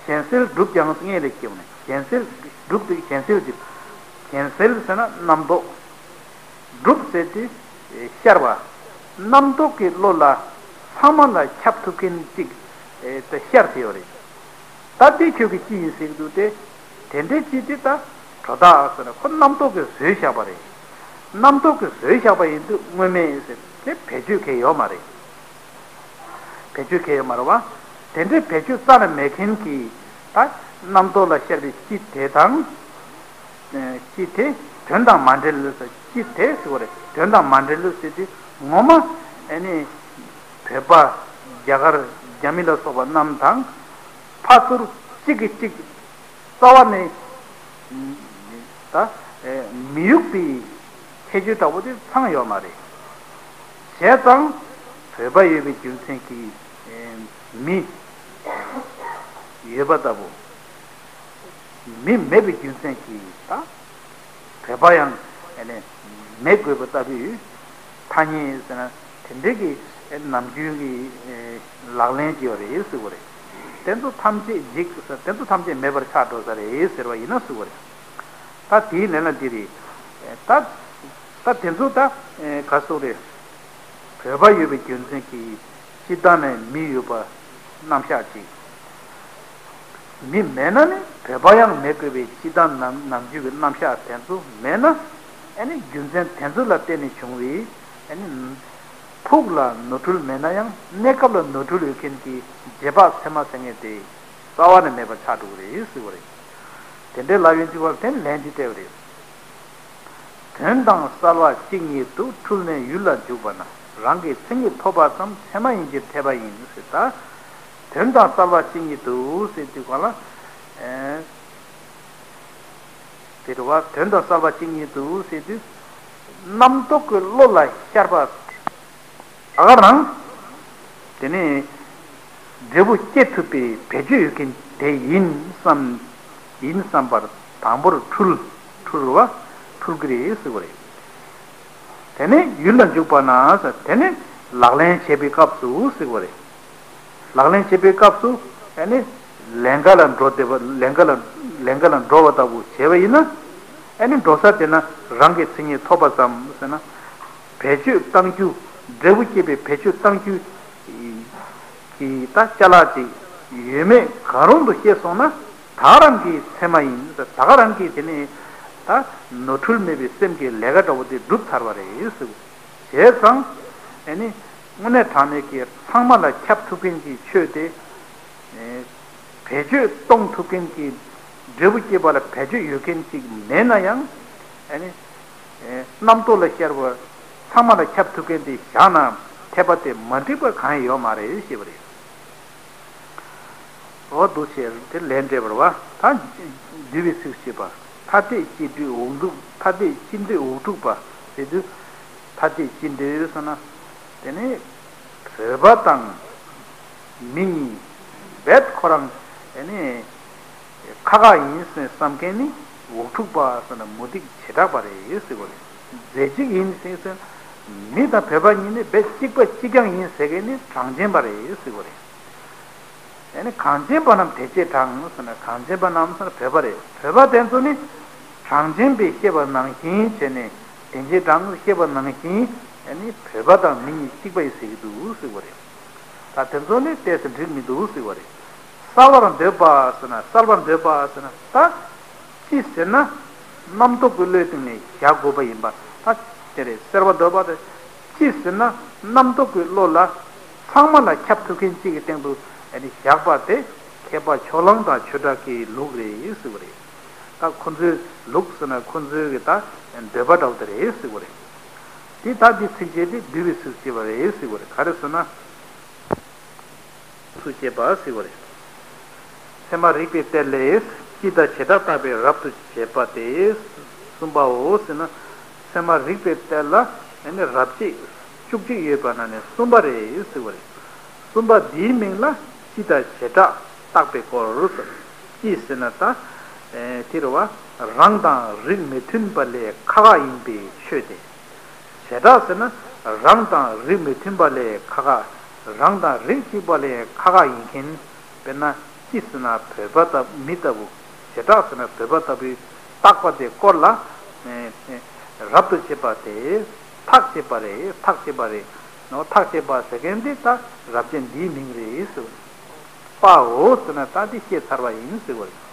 གཞན་སེལ་གྲུབ་ཀྱང་ངེས་ལས་སྐྱེ་བ་ནས་གཞན་སེལ་གྲུབ་དུས་གཞན་སེལ་གྱི་གཞན་སེལ་ཟེར་ན་རྣམ་རྟོག་གྲུབ་ཟེར་དུས་ཤར་བ། རྣམ་རྟོག་གི་བློ་ལ་ཚང་མ་ལ་ཁྱབ་ཐུབ་མཁན་གཅིག་ཤར་ཐེ་ཡོད་རེད། ད་དེ་ཁྱོད་ཀྱིས་ཅི་ཡིན་ཟེར་གྱི་འདུག་སྟེ། དེ་འདྲའི་ཅི་དེ་ད་སྒྲོ་བཏགས་ཟེར་ན་ཁོ་རྣམ་རྟོག་གིས་བཟོས་བཞག་པ་རེད། རྣམ་རྟོག་གིས་བཟོས་བཞག་པ་ཡིན་དུས་དངོས་མེད་ཟེར་དེ་བེད་སྤྱོད་གལ་ཡོད་མ་རེད། བེད་སྤྱོད་གལ་ཡོད་མ་རེད་བ། དེ་འདྲའི་བེད་སྤྱོད་རྩ་ནས་མེད་མཁན་གྱི་ད་རྣམ་རྟོག་ལ་ཤར་བའི་ཅི་དེ་དང་། ཅི་དེ་དོན་དང་མ་འབྲེལ་ལོས་ཟེར་ཅི་དེ་ཟེར་བ་རེད། དོན་དང་མ་འབྲེལ་ལོས་ཟེར་དུས་ངོ་མ་ཨ་ནི་བོད་པ་རྒྱ་གར་རྒྱ་མི་ལ་སོགས་པ་རྣམས་དང་ཕར་ཚུར་གཅིག་གིས་གཅིག་རྩ་བ་ནས་ད་མི་གཡུག་པའི་ཁྱད་ཆོས་འདྲ་བོ་དེ་ཚང་ཡོད་མ་རེད། བྱས་ཙང་བོད་པ་ཡོད་པའི་རྒྱུ་མཚན་གྱིས་མི་ཡོད་པ་ལྟ་བུ། མི་མེད་པའི་རྒྱུ་མཚན་གྱིས་ད་བོད་པ་ཡང་ཨ་ནི་མེད་དགོས་པ་ལྟ་བུའི་ཐ་སྙད་ཟེར་ན་དེ་འདྲའི་གི་ནམ་རྒྱུན་གྱི་ལག་ལེན་གྱི་ཡོད་རེད་ཟེར་བ་རེད། དེ་ཚོ་ཐམས་ཅད་འཇིག་དེ་ཚོ་ཐམས་ཅད་མེད་པར་ཆགས་འགྲོ་ས་རེད་ཟེར་བ་ཡིན་ན་ཟེར་བ་རེད། ད་དེའི་ལན་ལ་འདི་རེད། ད་ད་དེ་ཚོ་ད་ག་སོག་རེད། བོད་པ་ཡོད་པའི་རྒྱུ་མཚན་གྱིས་སྤྱིར་བཏང་ནས་མི་ཡོད་པ་རྣམ་གཞག་ཅིག་མི་མེད་ན་ནི་བོད་པ་ཡང་མེད་དགོས་པའི་སྤྱིར་བཏང་ནམ་ནམ་རྒྱུན་གྱི་རྣམ་གཞག་དེ་ཚོ་མེད་ན། ཨ་ནི་རྒྱུ་མཚན་དེ་ཚོ་ལ་བརྟེན་ནས་བྱུང་བའི་ཨ་ནི་ཕུགས་ལ་ནོར་འཁྲུལ་མེད་ན་ཡང་གནས་སྐབས་ལ་ནོར་འཁྲུལ་ཡོད་མཁན་གྱི་རྗེས་དཔག་ཚད་མ་ཟེར་མཁན་དེ་རྩ་བ་ནས་མེད་པར་ཆགས་འགྲོ་གི་རེད་ཟེར་བ་རེད། དེ་འདྲའི་ལབ་ཡོང་དུས་བར་དེ་ལན་འདི་སྤྲད་པ་རེད། དོན་དང་གསལ་བ་གཅིག་ཉིད་དུ་འཁྲུལ་ནས་ཡུལ་ལ་འཇུག་པ་ན་རང་གི་མཚན་ཉིད་ཐོབ་པ་ཙམ་ཚད་མ་ཡིན་གྱི་འཐད་པ་ཡིན་ཟེར། ད་དོན་དང་གསལ་བ་གཅིག་ཉིད་དུ་ཟེར་དུས་གང་ལ། ཨེ། དེ་རུ་བ་དོན་དང་གསལ་བ་གཅིག་ཉིད་དུ་ཟེར་དུས། རྣམ་རྟོག་གི་བློ་ལ་ཤར་བ། ད་ག་རང་། དེ་ནས་འབྲས་བུ་སྐྱེ་ཐུབ་པའི་བེད་སྤྱོད་ཡོད་མཁན་དེ་ཡིན་བསམ། ཡིན་བསམ་པར་དང་པོར་འཁྲུལ། འཁྲུལ་བ། འཁྲུལ་གྱི་རེད་ཟེར་བ་རེད། དེ་ནས་ཡུལ་ལ་འཇུག་པ་ན་ཟེར་དེ་ནས་ལག་ལེན་བྱེད་པའི་སྐབས་སུ་ཟེར་བ་རེད། ལག་ལེན་བྱེད་པའི་སྐབས་སུ་ཨ་ནི་ལས་འགའ་ལ་འགྲོ་བདེ་བ་ལས་འགའ་ལ་ལས་འགའ་ལ་འགྲོ་བ་ལྟ་བུ་བྱས་པ་ཡིན་ན། ཨ་ནི་འགྲོ་ས་དེ་ན་རང་གི་མཚན་ཉིད་ཐོབ་པ་ཙམ་ཟེར་ན། བེད་སྤྱོད་གཏང་རྒྱུ། འབྲས་བུ་སྐྱེད་པའི་བེད་སྤྱོད་གཏང་རྒྱུ་གི་ད་ཅ་ལག་ཅིག་ཡོད་མེད་གང་རུང་དུ་སྐྱེས་སོང་ན་ད་ག་རང་གི་ཚད་མ་ཡིན། ད་ག་རང་གི་དེ་ནི་ད་ནོར་འཁྲུལ་མེད་པའི་སེམས་ཀྱི་ལས་ཀ་འདྲ་བོ་དེ་གྲུབ་ཚར་བ་རེད་ཟེར། བྱས་ཙང་ཨ་ནི་དངོས་གནས་དྲང་གནས་ཀྱི་ཚང་མ་ལ་ཁྱབ་ཐུབ་མཁན་གྱི་ཆོས་དེ། བེད་སྤྱོད་གཏོང་ཐུབ་མཁན་གྱི་འབྲས་བུ་སྐྱེད་པ་ལ་བེད་སྤྱོད་ཡོད་མཁན་ཅིག་མེད་ན་ཡང་། ཨ་ནི། རྣམ་རྟོག་ལ་ཤར་བ་ཚང་མ་ལ་ཁྱབ་ཐུབ་མཁན་དེ་བཞག་ན་འཐད་པ་དེ་མ་འགྲིག་པ་གང་ཡང་ཡོད་མ་རེད་ཞེས་པ་རེད། འོ་འདུག་བྱས་དེ་ལན་འདེབས་པར་བ་ད་འདུས་པའི་ཚིགས་བཅད་པ། ཐ་དད་སྤྱི་འགྲོས་འོག་འདུག་ཐ་དད་སྤྱི་འགྲོས་འོག་འཁྲུག་པ་ཟེར་དུས། ཐ་དད་སྤྱི་འགྲོས་ཟེར་ན། དེ་ནི་བོད་པ་དང་མི་གཉིས་རྦད་ཁོ་རང་ཨ་ནི་ཁ་ཁ་ཡིན་ཟེར་བསམ་མཁན་ནི་འོག་འཁྲུག་པ་ཟེར་ན་མུ་སྟེགས་བྱེ་བྲག་པ་རེད་ཟེར་བ་རེད། རྫས་གཅིག་ཡིན་ཟེར་ཟེར། མི་དང་བོད་པ་གཉིས་ནི་རྦད་གཅིག་པ་གཅིག་རྐྱང་ཡིན་ཟེར་མཁན་ནི་གྲངས་ཅན་པ་རེད་ཟེར་བ་རེད། ཨ་ནི་གངས་ཅན་པ་རྣམས་དེ་ཅེས་གྲགས་ཟེར་ན་གངས་ཅན་པ་རྣམས་ཟེར་ན་བོད་པ་རེད། བོད་པ་དེ་ཚོ་ནི་གྲངས་ཅན་པས་བཤད་པ་ནང་བཞིན་བྱས་ནས་དེ་ཅེས་གྲགས་བཤད་པ་ནང་བཞིན་ཨ་ནི་བོད་པ་དང་མི་གཉིས་གཅིག་པ་ཡིན་ཟེར་གྱི་འདུག་ཟེར་བ་རེད། ད་དེ་ཚོ་ནི་ཏོག་ཙམ་འགྲིག་མི་འདུག་ཟེར་བ་རེད། གསལ་བར་འདོད་པ་ཟེར་ན་གསལ་བར་འདོད་པ་ཟེར་ན་ད། ཅི་ཟེར་ན། རྣམ་རྟོག་གི་བློའི་སྟེང་ནས་བཞག་དགོས་པ་ཡིན་པ། ད་དེ་རེད་གསལ་བར་འདོད་པ་དེ། ཅི་ཟེར་ན་རྣམ་རྟོག་གི་བློ་ལ་ ཚང་མ་ལ་ཁྱབ་ཐུབ་མཁན་གཅིག་གི་སྟེང་དུ་ཨ་ནི་བཞག་པ་དེ་མཁས་པ་ཕྱོགས་གླང་དང་ཆོས་གྲགས་ཀྱི་ལུགས་རེད་ཟེར་བ་རེད། ད་ཁོ་ཚོའི་ལུགས་ཟེར་ན་ཁོ་ཚོའི་གི་ད་འདོད་པ་འདྲ་བོ་དེ་རེད་ཟེར་བ་རེད། དེ་ད་འདི་ཚིགས་བཅད་དེ་བསྡུས་པའི་ཚིགས་བཅད་པ་རེད་ཟེར་བ་རེད། ག་རེ་ཟེར་ན། ཚུལ་བཅད་པ་ཟེར་བ་རེད། ཚད་མ་རིགས་པའི་གཏེར་ལས་སྤྱི་དང་བྱེ་བྲག་བརྟག་པའི་རབ་ཏུ་བྱེད་པ་སྟེ། གསུམ་པའོ་ཟེར་ན། ཚད་མ་རིགས་པའི་གཏེར་ལ་ཨ་ནི་རབ་བྱེད་བཅུ་གཅིག་ཡོད་པ་ན་ནི་གསུམ་པ་རེད་ཟེར་བ་རེད། གསུམ་པ་འདིའི་མིང་ལ་སྤྱི་དང་བྱེ་བྲག་བརྟག་པའི་སྐོར་ཟེར། སྤྱི་ཟེར་ན་ད་ཨེ་དེ་རེད་བ། རང་དང་རིགས་མི་མཐུན་པ་ལས་ཁག་ཁག་ཡིན་པའི་ཆོས་ཏེ། བྱེ་བྲག་ཟེར་ན་རང་དང་རིགས་མི་མཐུན་པ་ལས་ཁག་ཁག་རང་དང་རིགས་གཅིག་པ་ལས་ཁག་ཁག་ཡིན་མཁན། དཔེར་ན་སྤྱི་ཟེར་ན་བོད་པ་ལྟ་མི་ལྟ་བུ། བྱེ་བྲག་ཟེར་ན་བོད་པ་ལྟ་བུའི་བརྟག་པ་དེ་སྐོར་ལ་ཨེ་ཨེ་རབ་ཏུ་བྱེད་པ་དེ་ཐག་བཅད་པ་རེད། ཐག་བཅད་པ་རེད། ནོ་ཐག་བཅད་པ་ཟེར་མཁན་དེ་ད་རབ་བྱེད་འདིའི་མིང་རེད་ཟེར་བ་རེད། པའོ་ཟེར་ན་ད་དེ་བཤད་ཚར་བ་ཡིན་ཟེར་བ་རེད།